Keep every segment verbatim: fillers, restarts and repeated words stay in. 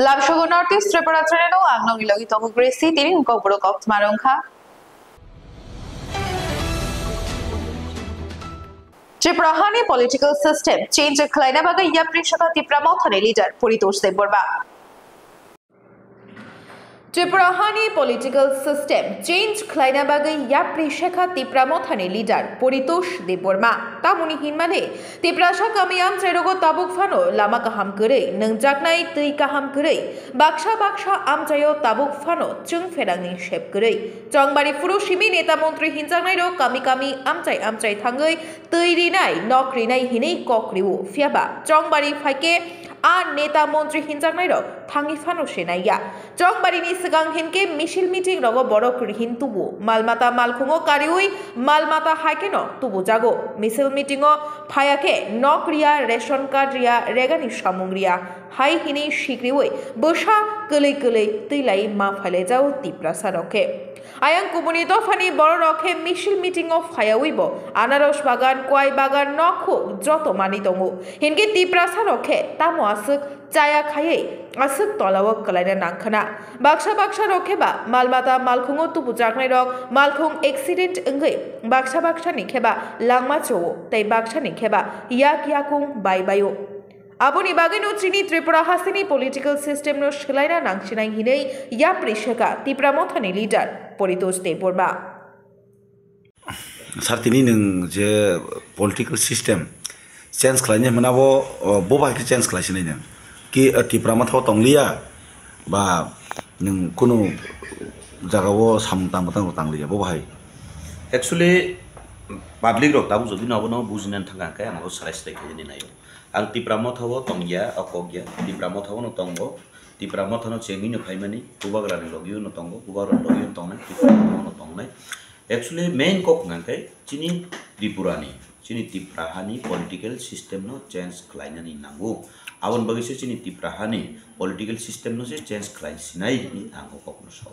Lamsogo North East Tripura channel o ang nongni logi tongo Gracie, tini hwnkhe borok kok tma rwngkha. Tripura hani political system change khlaina bagwi yapri sakha Tipra Mothani leader Paritosh Debbarma. Tripura hani political system change khlaina bagwi yapri sakha Tipra Mothani leader Paritosh Debbarma. Tamoni hinmale Tiprasa kami amchairogo tabuk phano lama kaham kwrwi, nwngjaknai twi kaham kwrwi, baksa baksa amchaio tabuk phano chwng pherangni sep kwrwi. Chongbari phuru simi neta montri hinjaknairok kami kami amchai amchai thangwi twi rinai, nok rinai hinwi kok rio. Phiyaba Chongbari phaikhe a neta montri hinjaknairok thangwi phano se naiya. Chongbarini swkang hinkhe misil meeting rogo borok rihin tubu, mal mata malkhungo kariwi mal mata haikheno tubujago. Misil meeting o phaya khe nok riya, ration card riya, regani samung riya hai hinwi sikriwi bwsa kwlwi kwlwi twi lai ma phailaijao Tiprasa rok khe. Ayang kubuni dophani bororok khe misil meeting o phaiyawi bo anaros bagan, kwai bagan, nokhuk joto manwi tongo. Hinkhe Tiprasa rok khe tamo aswk chaya khaiwi aswk tolao kwlaina nangkhwna. Baksa baksa rok khe ba mal mata malkhungo tubujaknai rok malkhung accident wngwi baksa baksa ni khe ba langma chwo tei baksa ni khe ba yak yakung bai baio. Aboni bagwino chini Tripura hasteni political system no swlaina nangsinai hinwi yapri swkha Tipra Mothani leader Paritosh Debbarma. Sir, tini nwng je political system change khlainai hwnmano, o, bo bai khe change khlai sinai nwng? Ki, o, Tipra Motha o tongliya ba nwng kunu jaga o samung tang tang tangliya bo bahai? Actually, public rok tabuk jodi no abono bujinani thangkha, hwnkhe ang abo swrai swrai khainani naio. Ang Tipra Motha o tongya, o kokya, Tipra Motha o no tongo, Tipra Motha no chengwi no phaimani, Bubagra ni logi o no tongo, Bubagra ni logi o no tongnai, Tipra Motha o no tongnai. Actually, main kok hwnka khe chini Tripura ni, chini Tipra hani political system no change khlainani nango. Aboni bagwi se chini Tipra hani political system no se change khlai sinai hinwi ang o kok no sao.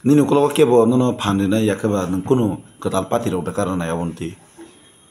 Nini ukologo kebo nono phan rinai ya khe ba nwng kunu kwtal party rok da karna nai aboni twi?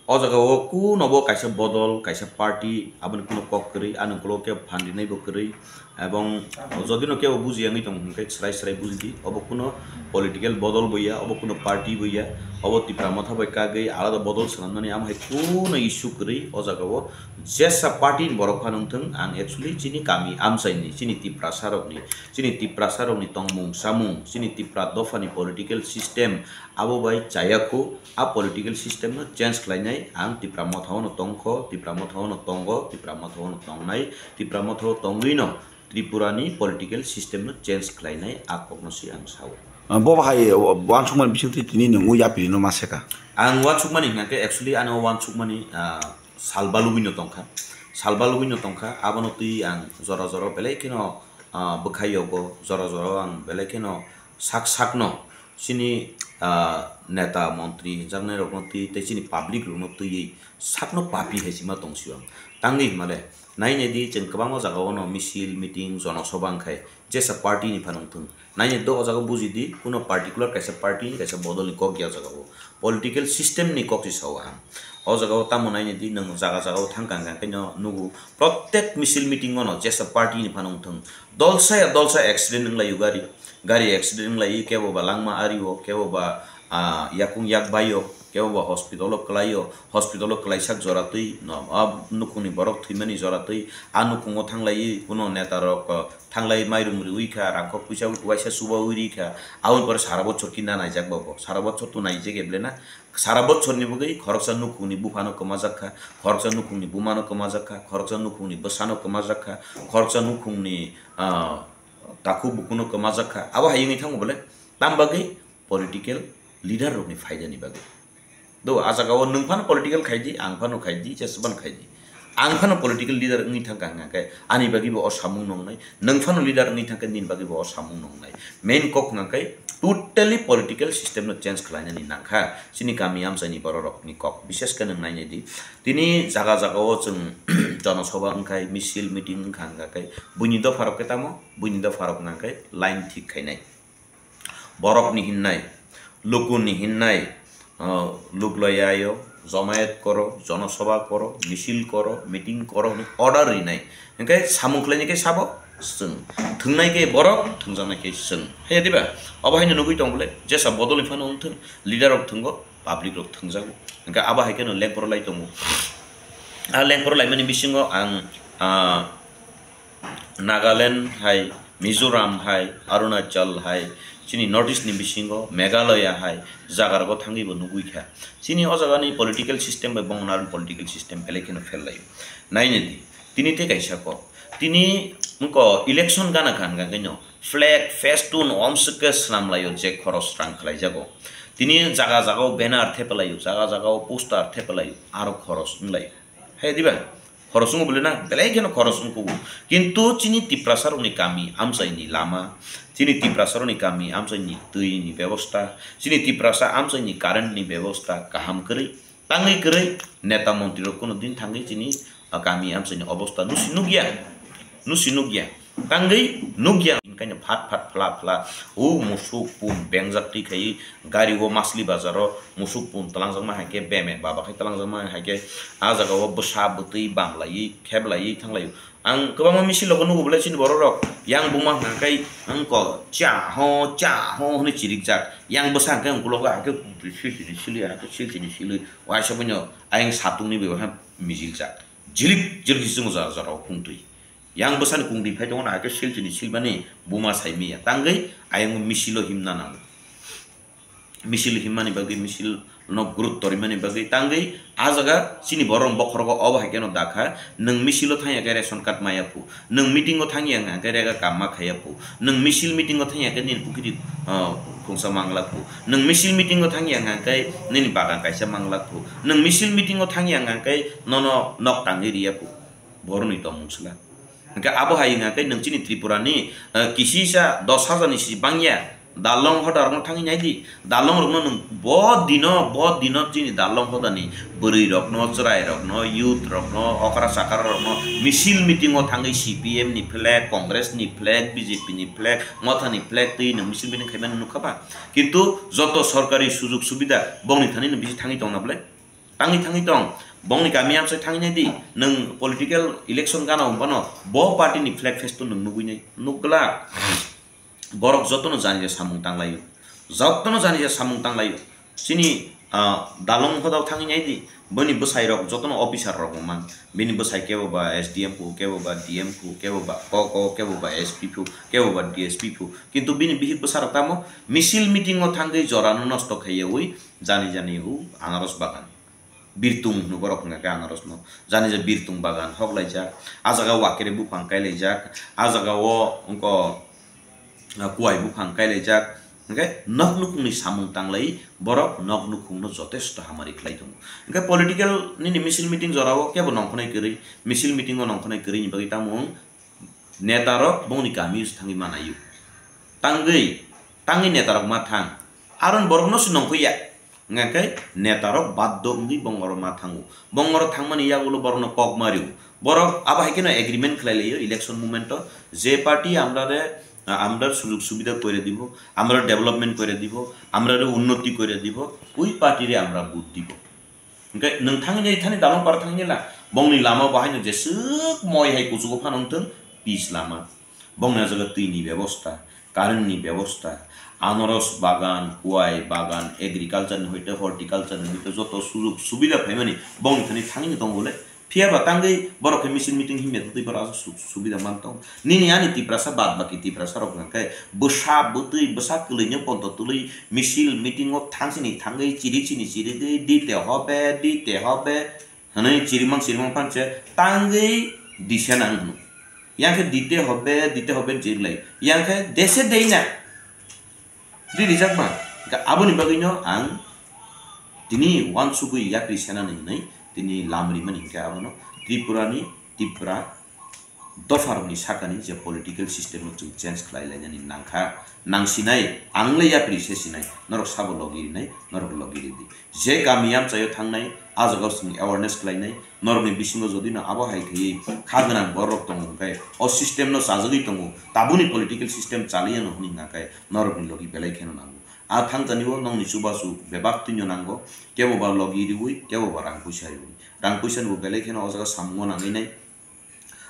O jaga o kuno bo kaisa bodol, kaisa party, aboni kuno kok kwrwi, ani ukologo kebo phan rinai bo kwrwi. Ebong jodi no kebo buji yangwi tong hwnkhe swrai swrai buji di, obo kuno political bodol bo ya, obo kuno party bo ya, obo Tipra Motha bai kagwi alada bodol swnamnani amo hai kuno issue kwrwi o jaga o. Jesa party ni borok phano wngthung, ang actually chini kami amchai ni, chini Tiprasa rok ni, chini Tiprasa rok ni tongmung samung, chini Tipra dopha ni political system abo bai chaya khu, a political system no change khlainai. Ang Tipra Motha o no tongkho, Tipra Motha o no tongo, Tipra Motha o no tongnai, Tipra Motha o tongwi no Tripura ni political system no change khlainai, a kok no se ang sao. Ah, bo bahai, o, uansukmani bisingtwi tini nwng o yapri no ma seka? Ang uansukmani hwnkha khe actually ano uansukmani, ah, salbalugwi no tongkha. Salbalugwi no tongkha, abono twi ang jora jora belai kheno, ah, bwkhai yogo, jora jora ang belai kheno sak sakno chini, ah, neta montri hinjaknai rokno twi tei chini public rokno twiwi sakno papi hai sima tong sio ang. Tangwi hwnmale, nainai di chwng kwbangma jaga o no misil, meeting, jonosobha wngkhai jesa party ni phano wngthung. Nainai do o jaga buji di, kuno particular kaisa party ni kaisa bodol ni kok ya o jaga o. Political system ni kok se sao ang. O jaga o tamo nainai di, nwng jaga jaga o thang kang kang khe no nugo. Protek misil meeting o no jesa party ni phano wngthung. Dolsa ya dolsa accident wng lai o gari. Gari accident wng lai, kebo ba langma ari o, kebo ba, ah, yakung yak bai o, kebo ba hospital o kwlai o, hospital o kwlai sak jora twi no, a nukhung ni borok thwimani jora twi, a nukhung o thang lai kuno neta rok, ah, thanglai mairum riwi kha, rangkhok puisa waisa chubawi ri kha, aboni pore sara bochor kinda naijak bo bo, sara bochor to naijak eble na, sara bochor ni bagwi khoroksa nukhung ni bupha no kwmajak kha, khoroksa nukhung ni buma no kwmajak kha, khoroksa nukhung ni bwsa no kwmajak kha, khoroksa nukhung ni, ah, takhuk bukhuk no kwmajak kha, abo hai wngwi thango bole, tam bagwi political leader rokni phaidani bagwi. Do, a jaga o nwng phano political khai di, ang phano khai di, jeswk phano khai di. Ang phano political leader wngwi thang kha hwnka khe, ani bagwi bo o samung nongnai, nwng phano leader wngwi thang khe, nini bagwi bo o samung nongnai. Main kok hwnka khe, totally political system no change khlainani nangkha, chini kami amchaini borok rokni kok. Bishesh khe nwng nainai di, tini jaga jaga o chwng jonosobha wngkhai, misil, meeting wngkha hwnka khe, buini dopha rok khe tamo, buini dopha rok hwnka khe line thik khainai. Borokni hinnai, lukuni hinnai, ah, luk loyaio, jomayat koro, jonosobha koro, misil koro, meeting koro hwnwi order rinai. Hwnkhe samung khlainai khe sabo, Chwng thwngnai khe borok, thwngjaknai khe chwng. Haiya diba? Abo haino nugwi tong bole, jesa bodol ni phano wng thwng, leader rok thwngo, public rok thwngjago. Hwnkhe abo hai kheno lengpro lai tongo. A lengpro laimani bisingo ang, ah, Nagaland hai, Mizoram hai, Arunachal hai, chini North East ni bisingo Meghalaya hai, jaga rogo thangwi bo nugwi kha. Chini o jaga ni political system bai bongni political system belai kheno fel laio. Nainadi, tini tei kaisa kok. Tini wngko election gana kha hwnka khe no flag, festoon, omswk khe swnam laio je khoros rang khlai jago. Tini jaga jaga o banner thepa laio, jaga jaga o poster thepa laio, aro khoros wng laio. Hai diba? Khoros wngwi bole na, belai kheno khoros wngkho. Kintu chini Tiprasa rokni kami amchaini lama, chini Tiprasa rokni kami amchaini twi ni bebosta, chini Tiprasa amchaini current ni bebosta kaham kwrwi, tangwi kwrwi, neta montri rok kuno din thangwi chini, ah, kami amchaini obosta nusi nukya, nusi nukya. Tangwi nukya, kaino phat phat phla phla, o musuk pun bengjak twi khai, gari o Masli bazar o musuk pun talangjakma hai khe, beme baba khai talangjakma hai khe, a jaga o bwsa bwtwi bam laiwi, kheb laiwi thang laio. Ang kwbangma misil rok nugo belai chini borok rok, yang buma hwnka khe, ang ko cha ho, cha ho hwnwi chirik jak, yang bwsa hwnka khe ungkulogo hai khe sil chini silwi, hai khe sil chini silwi, waisa buino ayang satung ni bebakhe mijil jak, jilik jilik jora jora o khung twi. Yang bwsani kung di phai tongo, na khe sil chini silmani buma sai miya. Tangwi ayang misilo himna nango. Misil himmani bagwi, misil no gurutto rimani bagwi tangwi a jaga chini borok bokhorogo obo hai kheno dakha, nwng misilo thangya khe ration card maya phu, nwng meeting o thangya hwnkha khe rega kamma khaya phu, nwng misil meeting o thangya khe nini pukiri, ah, khungsa mangla phu, nwng misil meeting o thangya hwnkha khe nini bagan kaisa mangla phu, nwng misil meeting o thangya hwnkha khe nono nok tangwi riya phu. Borokni tongmung sila. Hwnkhe abo hai wngkha khe nwng chini Tripura ni, eh, kisisa dos hajar ni si bangya dalong hoda rokno thangwi nai di. Dalong rokno nwng bo dino, bo dino chini dalong hoda ni bwrwi rokno, chwrai rokno, youth rokno, okra chakra rokno misil meeting o thangwi C P M ni flag, Congress ni flag, B J P ni flag, Motha ni flag twi nwng misil meeting khaimani nukha ba? Kintu joto sorkari sujug subida bongni thani nwng bisi thangwi tongna bwle? Tangwi thangwi tong, bongni kami amsai thangwi nai di, nwng political election gana wng phano bo party ni flag festo nwng nugwi nai, nuk glak. Borok jotono janija samung tanglaio, jotono janija samung tanglaio. Chini, ah, dalong hodao thangwi nai di, bini bwsai rok jotono officer rok wngman, bini bwsai kebo ba S D M phu, kebo ba D M phu, kebo ba kok, kebo ba S P phu, kebo ba D S P phu, kintu bini bihik bwsa rok tamo misil meeting o thangwi jorano nosto khaiyawi jani jani o anaros bagan. Birtung hwno borok hwnkha khe anaros no. Jani je birtung bagan hok laijak. A jaga wakere buphang kai laijak. A jaga o wngko, ah, kuai buphang kai laijak. Hwnkhe nok nukhungni samung tanglai borok nok nukhungno jotesto hamari khlai tongo. Hwnkhe political nini misil meeting jorao kebo nongkhonai kwrwi, misil meeting o nongkhonai kwrwi ni bagwi tamo wng Netarok bongni kami se thangwi manaio. Tangwi, tangwi netarok ma thang. Aron borokno se nongkhuya. Hwnkhe netarok baddo wngwi bongoro ma thango. Bongoro thangmani yagulo borokno kok mario. Borok abo hai kheno agreement khlai laio election moment o. Je party amrare, ah, amrar sujog subida koire dibo, amrar development koire dibo, amrare unnoti koire dibo, oi party re amra vote dibo. Hwnkhe nwng thangwi nai thani dalong para thangwi nai la. Bongni lama bo haino jeswk moi hai kuchugo phano wngthwng, pis lama. Bongni ah jaga twi ni bebosta, current ni bebosta, anaros bagan, kuai bagan, agriculture ni hoite horticulture ni hoite joto sujog subida phaimani bongni thani thangwi tongo le. Phiya ba tangwi borok khe misil meeting himya twi borok aswk su-, subida man tong. Nini ani Tiprasa bad baki Tiprasa rok hwnkhe bwsa bwtwi bwsa kwlwino ponto tului misil meeting o thangsini thangwi chiri chini chirigwi dite hobe dite hobe hwnwi chirimang chirimang phanse tangwi dise nang hwno. Yang khe dite hobe dite hobe chiriklai. Yang khe dese dei na. Di rijak ba, hwnkhe aboni bagwino ang tini uansugwi yapri senani hwnwi tini lam rimani hwnkhe abono Tripura ni Tipra dopha rokni sakani je political system no chwng change khlai lainani nangkha, nangsinai, ang le yapri se sinai, norok sabo logi rinai, norok logi ridi. Je kami amchaio thangnai, a jagao chwng awareness khlainai, norokni bisingo jodi no abo hai khaiwi kha gwnang borok tongo hwnkhe, o system no chajagwi tongo, tabukni political system chaliya no hwnwi hwnkha khe, norokni logi belai kheno nango. A thangjanio nokni chubachu bebak twino nango, kebo ba logi riwi, kebo ba rang puisa riwi. Rang puisa ni bo belai kheno o jaga samungo nangwi nai.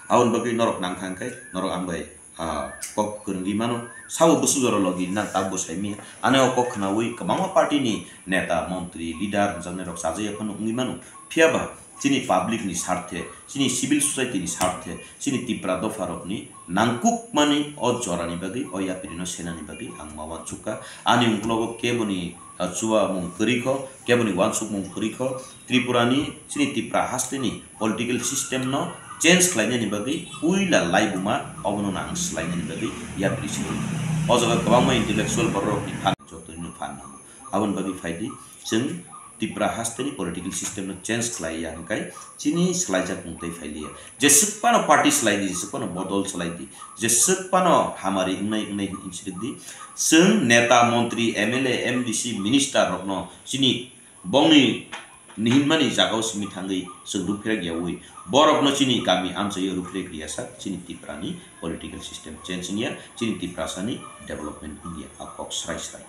Aboni bagwi norok nangkha hwnkhe, norok ang bai ah, kok kwrwngwi mano. Sabo bwswk jora logi nang tak bo saimanya. Ani o kok khnaui kwbangma party ni neta, montri, leader hwnjaknai rok chajak ya phano wngwi mano. Phiya ba chini public ni sarthe, chini civil society ni sarthe, chini Tipra dopha rokni nangkukmani o jorani bagwi, o yapri no senani bagwi ang ma uansukha. Ani ungklogo keboni, ah, chuamung kwrwi kho, keboni uansukmung kwrwi kho. Tripura ni, chini Tipra haste ni political system no change khlainani bagwi puila laibuma obono no ang swlainani bagwi yapri se rwkha. O jaga kwbangma intellectual borok rok ni phan, joto ni phan nango. Aboni bagwi phaidi, chwng Tipra haste ni political system no change khlai ya hwnkhe chini swlaijak mung tei phailiya. Jeswk phano party swlai di, jeswk phano bodol swlai di, jeswk phano hamari wngnai wngnai hinwi swrwk di. Chwng neta, montri, M L A, M D C, minister rokno chini bongni nihinmani jagao simi thangwi chwng ruphirak yaui borokno chini kami amchaio ruphirak riyasak chini Tiprani political system change wngya, chini Tiprasani development wngya, a kok srai srai.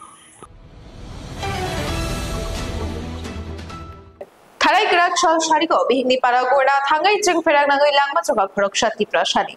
Thalai kwrak sal sarigo bihikni para gurna thangwi chwng pherang nangwi langma chokha khoroksa Tiprasani.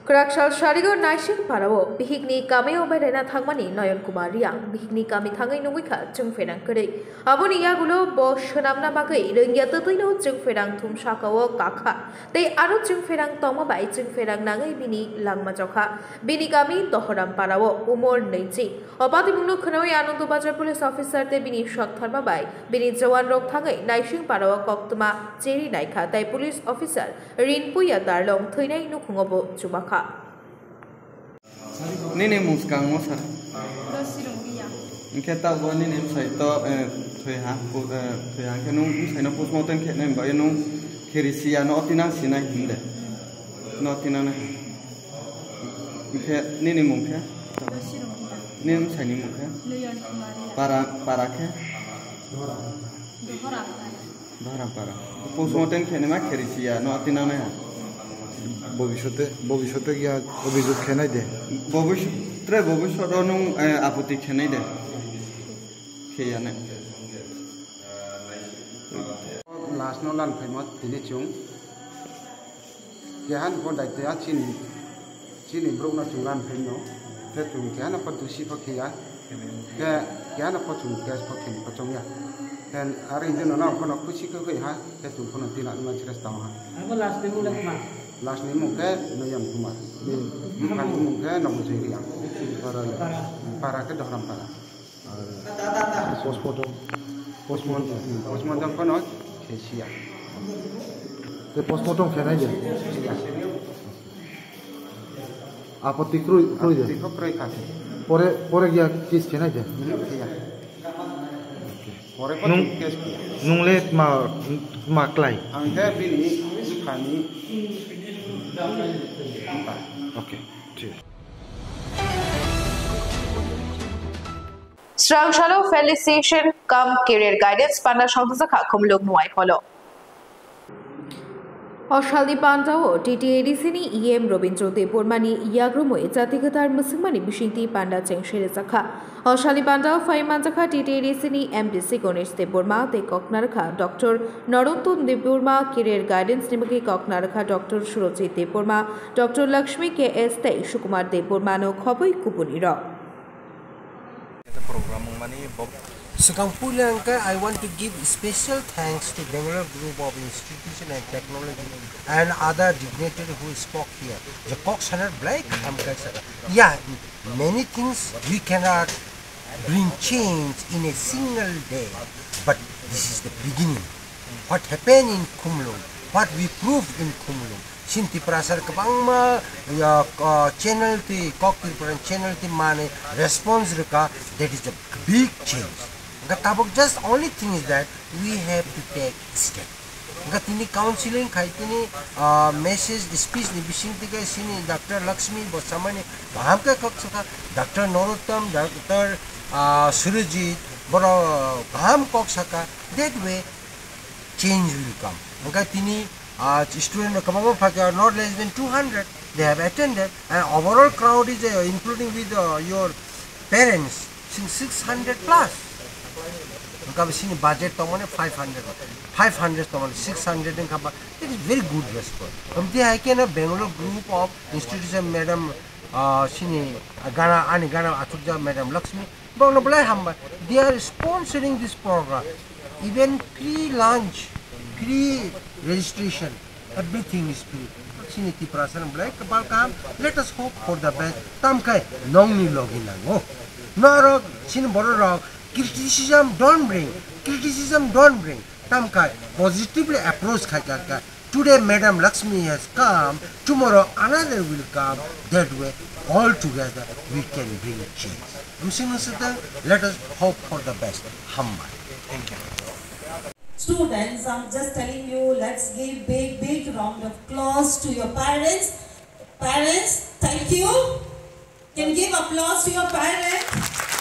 Kwrak sal sarigo naising parao bihikni kamio berena thangmani Noyon Kumar Riang bihikni kami thangwi nungwi kha chwng pherang kwrwi. Aboni yagulo bo swnamna bagwi rwngya twtwino chwng pherang thum sakao kakha tei aro chwng pherang tongma bai chwng pherang nangwi bini langma chokha. Bini kami Dohoram parao umor nwichi. O patimungno khwnawi Anando Bazar Police Officer tei bini sotharma bai bini jawan rok thangwi naising parao koktwma cheri naikha tei police officer Rinpuya Darlong thwinai nukhungo bo chubakha. Nini mung swkang mo sir? Dosirung Riya. Hwnkhe tabuk nini bwsai to, eh, thwi ha, pu-, eh, thwi ha hwnkhe nwng bwsaino postmortem khenai bai nwng khe risiya no oti nang sinai hwnde? No oti nang nai. Hwnkhe nini mung khe? Dosirung Riya. Nini bwsaini mung khe? Noyon Kumar Riya. Para, para khe? Dohoram. Dohorampara. Postmortem khenima kherisiya no ati nangnai ha. Bobishote, bobishote ya obhijog khenai de. Bobishote, bobishote nung, eh, apoti khenai de. Kheyane. Last no lan phaima tini chung. Kehan pho daitya chini, chini borok no chwng lan phaino, khe chwng kehan pho dusi pho khiya, khe kehan pho chwng case pho khin pho chongya. Then aro hindi no nang pho no khusi khe khe ha, khe chwng pho no tina ma chres tamo ha. Abo last ni mung le ma? Last ni mung khe Noyon Kumar. Ni mung khe Nogo Jiri ang. Para le. Para. Para khe Dohram para. Postmortem. Postmortem. Postmortem phano khesiya. Te postmortem khenai de. Apoti kroi, kroi de. Apoti kroi kha. Pore, pore gya case khenai de. Khiya. Pore pa nung, case khiya. Nung le ma, ma klai. Ang khe bini thani. Okay, thik. Srangsalo Felicitation cum Career Guidance panda songjakha Khumulwng Nuai Holo. O salni pandao T T A D C ni E M Robindra Debbarma ni yagrumwi jati kwthar mwswkmani bisingtwi panda chengse rwjakha. O salni pandao phai manjakha T T A D C ni M D C Ganesh Debbarma tei koknarkha Doctor Narottama Debbarma, Career Guidance ni bagwi koknarkha Doctor Surojit Debbarma, Doctor Lakshmi K S tei Sukumar Debbarma no khobwi kubunirok. Program wngmani bo-, swkang puila hwnkhe, I want to give special thanks to Bangalore Group of Institution and Technology and other dignitary who spoke here. Je kok sanar belai kaham kaisa. Yeah, many things we cannot bring change in a single day, but this is the beginning. What happened in Khumulwng, what we proved in Khumulwng, chini Tiprasa kwbangma, ya, ah, channel twi, Kok Tripura channel twi mane response rwkha, that is a big change. Hwnkhe tabuk just only thing is that we have to take step. Hwnkhe tini counseling khai tini, ah, message speech ni bisingtwi khe chini Doctor Lakshmi bo samani kaham khe kok sakha, Doctor Narottam, Doctor, ah, Surajit, borok kaham kok sakha, that way change will come. Hwnkhe tini, ah, student rok kwbangma phaikha, not less than two hundred, they have attended, and overall crowd is, uh, including with, uh, your parents, sing six hundred plus. Kami sini budget tongmani five hundred, five hundred tongmani six hundred wngkha ba, it is very good response. Amtwi hai khe no Bangalore group of institution madam, ah, sini, ah, gana, ani gana achukjak madam Lakshmi, bongno belai hambai. They are sponsoring this program, even free lunch, free registration, everything is free. Sini Tiprasa belai kwbal kaham. Let us hope for the best. Tamkhe nongni logi nango. Norok sini bororok criticism don't bring, criticism don't bring. Tamkhe positively approach khai kha. Today Madam Lakshmi has come, tomorrow another will come. That way all together we can bring change. Amsing sitang, let us hope for the best. Hambai. Thank you. Students, I'm just telling you, let's give big, big round of applause to your parents. Parents, thank you. Can you give applause to your parents?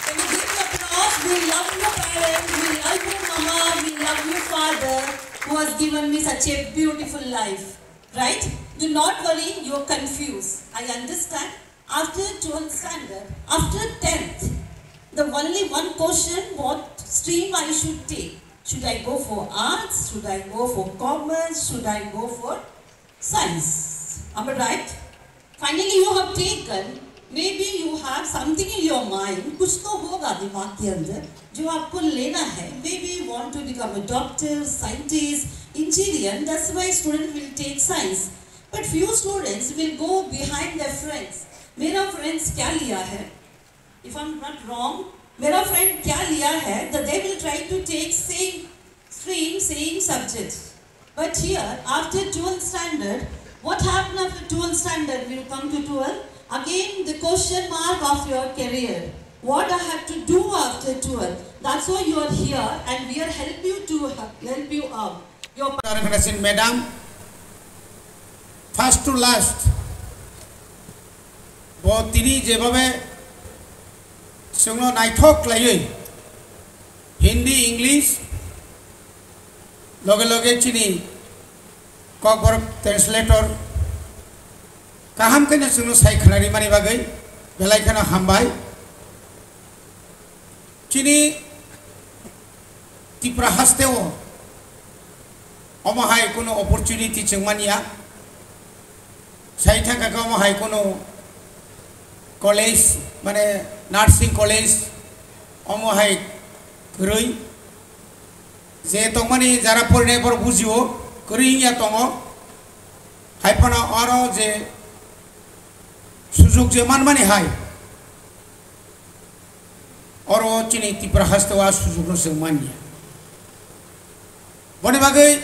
Can you give the applause? We love you, parents. We love you, mama. We love you, father, who has given me such a beautiful life. Right? Do not worry, you're confused. I understand. After twelfth standard, after tenth, the only one question, what stream I should take. Should I go for arts? Should I go for commerce? Should I go for science? Am I right? Finally, you have taken, maybe you have something in your mind, कुछ तो होगा दिमाग के अंदर, जो आपको लेना है. Maybe you want to become a doctor, scientist, engineer, that's why student will take science. But few students will go behind their friends. मेरा friends क्या लिया है? If I'm not wrong, मेरा friend क्या लिया है? That they will try to take same stream, same subject. But here, after twelfth standard, what happened after twelfth standard? We'll come to twelve. Again, the question mark of your career. What I have to do after twelve? That's why you are here, and we are help you to help you out. Your Madam, first to last, bo tini jebhabe chwngno naithok khlaiwi Hindi, English, loge loge chini Kokborok translator kaham khe no chwngno sai khwnarimani bagwi belai kheno hambai. Chini Tripura hasteo omo hai kuno opportunity chwng manya. Sai thangkha khe omo hai kuno college, mane nursing college omo hai kwrwi. Je tongmani jara porinai borok bujio, kwrwi wngya tongo. Hai phano oro je sujuk je manmani hai, oro chini Tripura hasteo a sujukno chwng manya. Boni bagwi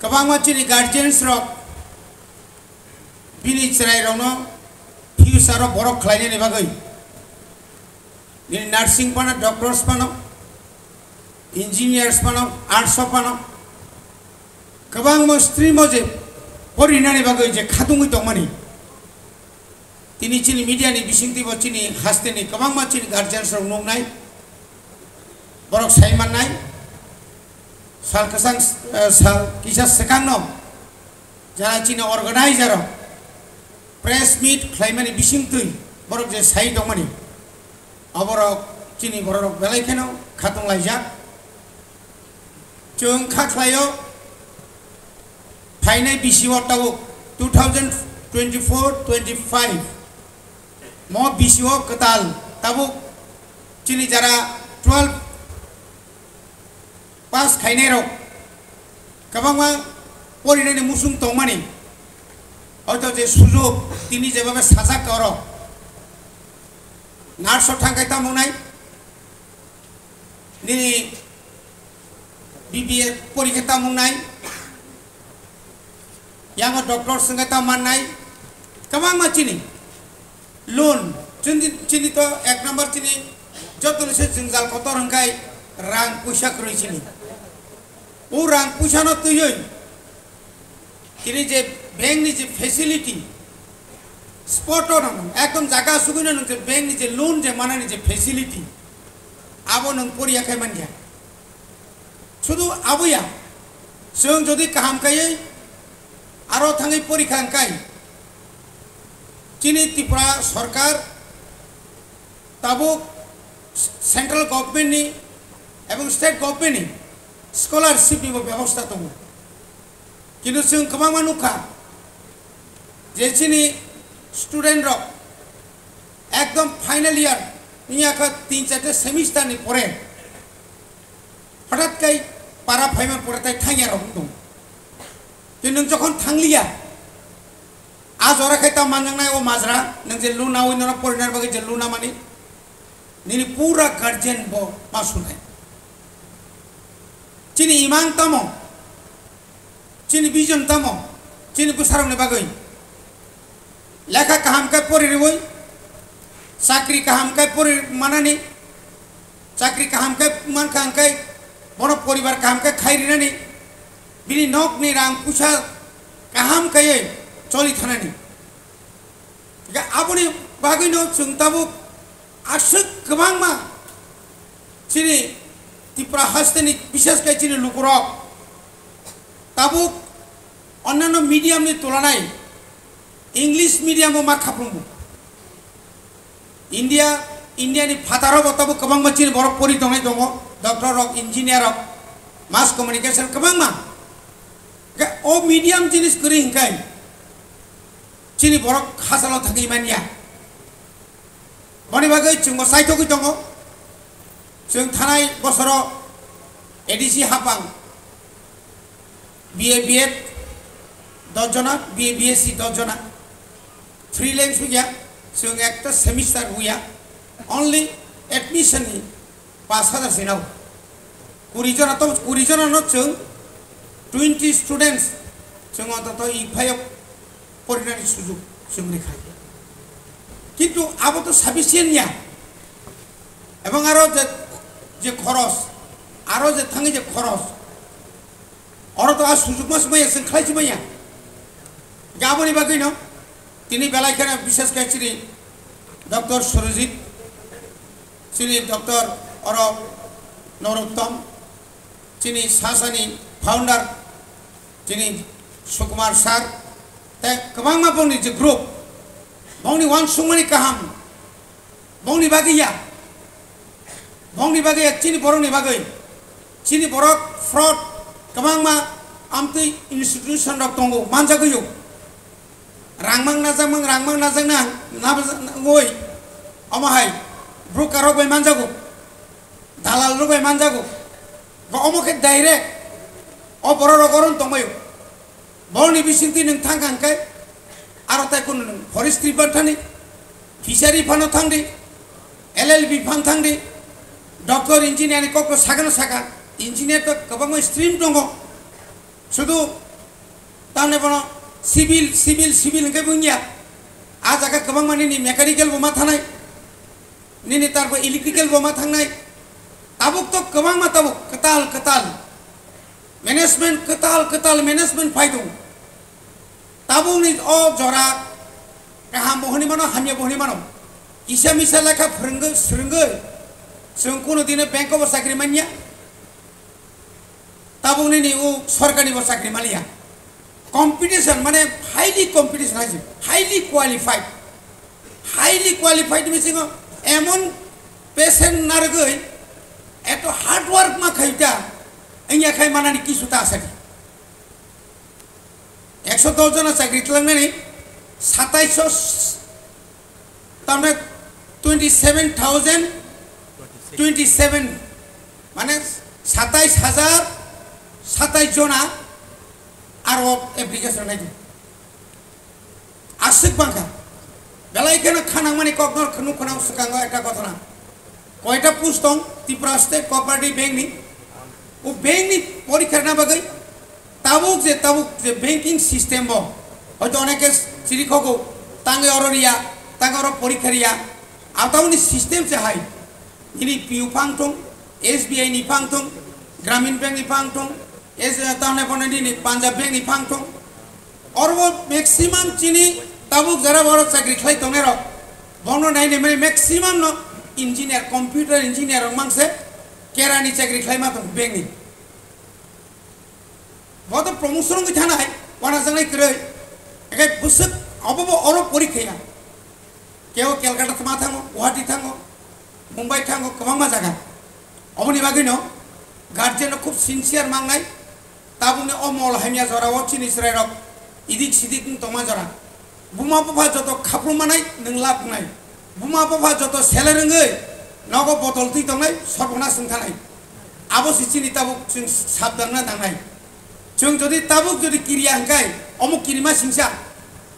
kwbangma chini guardians rok bini chwrairokno future o borok khlainani bagwi, nini nursing phano, doctors phano, engineers phano, arts o phano, kwbangma stream o je porinani bagwi je khatungwi tongmani. Tini chini media ni bisingtwi bo chini haste ni kwbangma chini guardians rok nuknai, borok sai mannai. Sal kwchang, eh, sal kisa swkangno jara chini organizer rok press meet khlaimani bisingtwi borok je sai tongmani, aborok chini bororok belai kheno khatung laijak. Chwng kha khlaio, phainai bisio tabuk two thousand twenty-four twenty-five mo bisio kwtal tabuk chini jara twelve pass khainai rok kwbangma porinani muchung tongmani, hoito je sujok tini jebhabe sajak oro nurse o thangkhai tamo wngnai, nini B B A porikha tamo wngnai, yango doctor swngkha tamo mannai, kwbangma chini loan, chini, chini to ek number chini jotoni se jwngjal kotor hwnkhe rang puisa kwrwi chini. O rang puisano twiwi tini je bank ni je facility, spot o no, ekdom jaga asugwi no nwng je bank ni je loan je manani je facility, abo nwng poriya khai manya. Sudu abo ya, chwng jodi kaham kaiwi aro thangwi porikha hwnkhe, chini Tripura sorkar tabuk central government ni Ebong state government ni scholarship ni bo bebosta tongo. Kintu chwng kwbangma nukha je chini student rok ekdom final year wngya kha, tin charta semester ni pore hothat kai para phaima pore tai thangya rok wng tongo. Kintu nwng jokhon thangliya, a jora khai ta manjaknai o majra, nwng je luna oi nono porinani bagwi je luna mani, nini pura guardian bo ma sunai. Chini imang tamo, chini vision tamo, chini bwsarokni bagwi lekha kaham khe pori riwi, chakri kaham khe pori manani, chakri kaham khe mankha hwnkhe bono poribar kaham khe khai rinani, bini nokni rang puisa kaham kaiwi choli thanani. Hingke aboni bagwino chwng tabuk aswk kwbangma chini Tripura hasteni, bishes khe chini lukurok tabuk onnano medium ni tulanai English medium o ma khaprwngo. India, India ni phataro bo tabuk kwbangma chini borok pori tongnai tongo, doctor rok, engineer rok, mass communication kwbangma. Hingke o medium jinis kwrwi hingkai chini borok hachalo thangwi manya. Boni bagwi chwngbo chaithogwi tongo. Chwng thanai bosoro A D C hapang B A B Ed dos jona, B A B S C dos jona. Freelance huya, chwng ekta semester huya. Only admission ni pash hajar se nao. Kuri jona to, kuri jona no chwng twenty students chwng ontoto i phaio porinani sujuk chwng rikha. Kintu abo to sufficient ya. Ebong aro je, je khoros, aro je thangwi je khoros, oro to a sujuk mas maya, chwng khlai si maya. Gaboni bagwi no, tini belai kheno bishes khe chini doctor Surojit, chini doctor oro Norottom, chini sasani founder, chini Sukumar sir, tei kwbangma bongni je group, bongni uansukmani kaham, bongni bagwi ya, bongni bagwi ya, chini borokni bagwi, chini borok fraud kwbangma amtwi institution rok tongo, manjagwi o. Rangmang najakmang, rangmang najakna, naboi, omo hai, broker rok bai manjago, dalal rok bai manjago, ba omo khe direct, o borok rok oron tongbaio. Borokni bisingtwi nwng thang kha hwnkhe, aro tai kunu nwng forestry phan thani, fishery phano thangdi, L L B phan thangdi, doctor engineer ni kokno sakano saka, engineer to kwbangma stream tongo, sudu tamni bono civil, civil, civil hwnkhe bo wngya, a jaga kwbangma nini mechanical bo ma thanai, nini tarbo electrical bo ma thangnai, tabuk to kwbangma tabuk kwtal kwtal. Management kwtal kwtal management phai tongo. Tabukni o jora kaham bo hwnwi mano, hamya bo hwnwi mano. Kisa misa lekha phwrwngwi, swrwngwi chwng kuno dino bank o bo chakri manya. Tabukni ni o sorkar ni bo chakri maliya. Competition mane highly competition hai se, highly qualified. Highly qualified bisingo emon patient narwgwi eto hard work ma khai ta, wngya khai manani kisu ta asadi. Ekso dos jona chakri tlangnani, satais so, tamne twenty seven thousand twenty seven, mane satais hajar satais jona aro application nai. Aswk bangkha. Belai kheno khanangmani kokno nukhanang swkango ekta ghotona. Koita post tong Tripura State Cooperative Bank ni. O bank ni porikha rwna bagwi tabuk je, tabuk je banking system bo hoito oneke chirikhogo, tange oro riya, tange oro porikha riya. Atamoni system se hai. Nini P U phang thung, S B I ni phang thung, Gramin Bank ni phang thung, S, tamne phone nini Punjab Bank ni phang thung. Oro bo maximum chini tabuk jara boro chakri khlai tongnai rok. Bono nai nai mani maximum no engineer, computer engineer rok mangse kerani chakri khlai ma tong bank ni. Bo to promotion wngwi thanai, wana janai kwrwi. Ekai bwswk obo bo oro porikha ya. Keo Calcutta thma thango, Guwahati thango, Mumbai thango, kwbangma jaga. Oboni bagwino Guardian rok khub sincere mangnai. Tabukni o mol hamya jora o chini chwrai rok idik sidik wng tongma jora. Buma bupha joto khaprum manai nwng lab wngnai. Buma bupha joto seler wngwi nogo botol twi tongnai, sorbonas wng thanai. Abo se chini tabuk chwng sabdangna nangnai. Chwng jodi tabuk jodi kiriya hwnkhe, omo kirima singsa.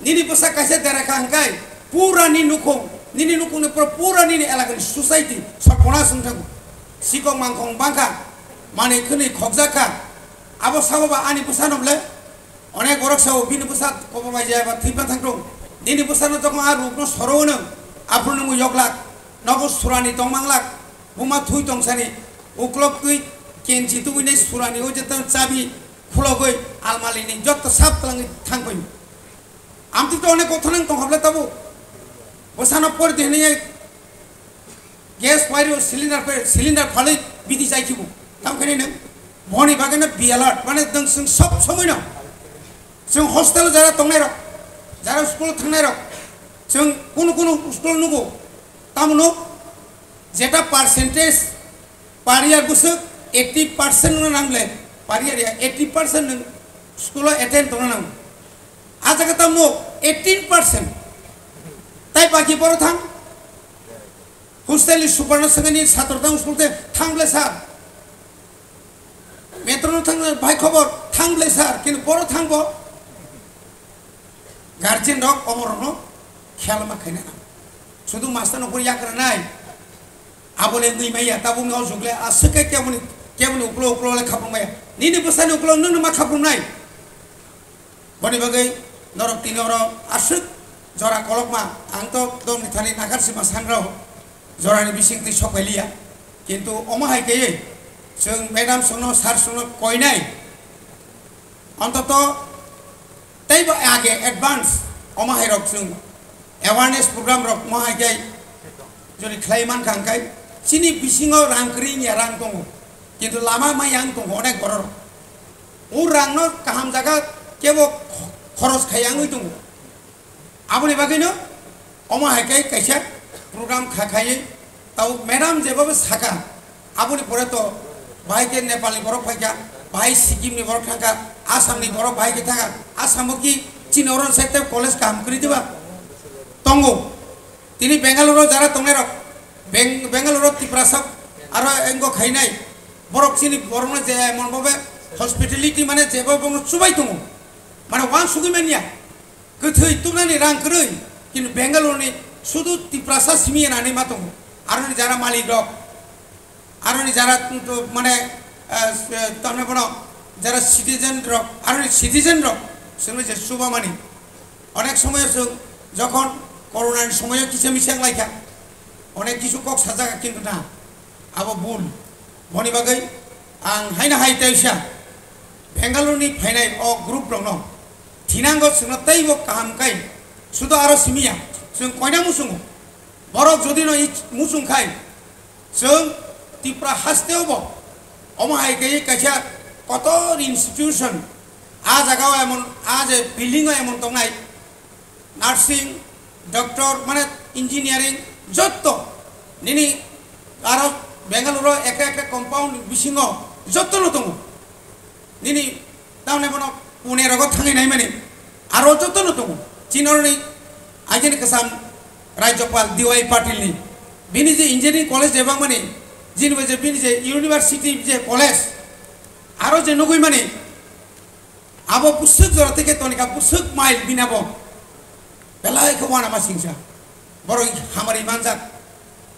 Nini bwsa kaisa dera kha hwnkhe, pura ni nukhung, nini nukhungni pura, pura nini elakani society sorbonas wng thango. Sikok mangkhong bangkha, manwi khwnwi khokjak kha. Abo sabo ba ani bwsano bole onek borok sao, bini bwsa kobor bai jaya ba thwi phan thang thung. Nini bwsano jokhon a rukno soro hwno, aphuru nungwi yoklak, nogo surani tong manglak, buma thui tongsani, uklok twi kenchi tubui nai surani o jetan chabi khulogwi almali ni jotto sap twlangwi thangbai. Amtwi to onek kotha nang tong hable tabu. Bwsano pori de hwnwi gas pairo, cylinder pairo, cylinder phalwi bidi jai khibu. Tam khaini nwng boni bagwi no be alert, mane nwng chwng sob somoi no. Chwng hostel jara tongnai rok, jara school thangnai rok, chwng kunu kunu school nugo. Tamo nuk, jeta percentage pariyar bwswk eighty percent no nang le, pariyar ya eighty percent nwng school o attend tongna nango. A jaga tamo nuk eighteen percent. Tai baki boro thang. Hostel ni super no swngani satro tang school te thang ble sir. Metro no thang bai khobor thang ble sir. Kintu boro thang bo. Guardian rok omo rok no khel ma khaina nang. Sudu master no pori yakra nai. Abo le nui maya tabuk no jukle aswk ke keboni keboni uklo uklo le khapung maya. Nini bwsa ni uklo nung ma khapung nai. Boni bagwi norok tini oro aswk jora kolokma, ang to dongni thani nakhar sima sangrao jorani bising twi sok pailiya. Kintu omo hai khe chwng madam songno, sir songno koinai. Ontoto teibo age advance omo hai rok chwng awareness program rok omo hai khe jodi khlai mankha hwnkhe chini bisingo rang kwrwi wngya rang tongo, kintu lama ma yang tongo onek borok. O rangno kaham jaga kebo khoros khai wngwi tongo. Aboni bagwino omo hai khe kaisa program kha khaiwi tau madam jebabo saka, aboni pore to bahai khe Nepalni borok phaikha, bahai Sikkimni borok thangkha, Assamni borok bahai khe thangkha, Assamo ki chini oro side college kaham kwrwi diba? Tongo. Tini Bengaluru jara tongnai rok, Beng-, Bengaluru Tiprasa aro engo khainai borok chini borokno je mon bobe hospitality mane jebo bono chubai tongo, mane wansugwi manya kwthwi tubnani rang kwrwi, kintu Bengaluru ni sudu Tiprasa simi enani ma tongo, aroni jara malik rok. Aroni jara, mane, eh, tamni bono jara citizen rok, aroni citizen rok, sengli je chubamani. Onek somoyo chwng jokhon corona ni somoyo kisa misa wnglaikha, onek kisu kok sajak, kintu na, abo bul. Boni bagwi ang haino hai teisa Bengaluru ni phainai o group rokno thinango, chwngno teibo kaham kai, sudo aro simiya, chwng koina muchungo. Borok jodi no i muchung khai, chwng Tripura hasteo bo omo hai khe kaisa kotor institution, a jaga o emon, a je building o emon tongnai, nursing, doctor, mane engineering, jotto nini aro Bengaluru o ekta ekta compound bisingo jotto no tongo. Nini tamni bono Pune rogo thangwi naimani aro jotono tongo. Chini oroni agini kwcham Rajyapal D Y Patil ni. Bini je engineering college je bangmani, jini bai je bini je university je college, aro je nugwi mani, abo bwswk jora tei khe tonika bwswk mile bini abo. Belai khe uanama singsa. Borok hamari manjak.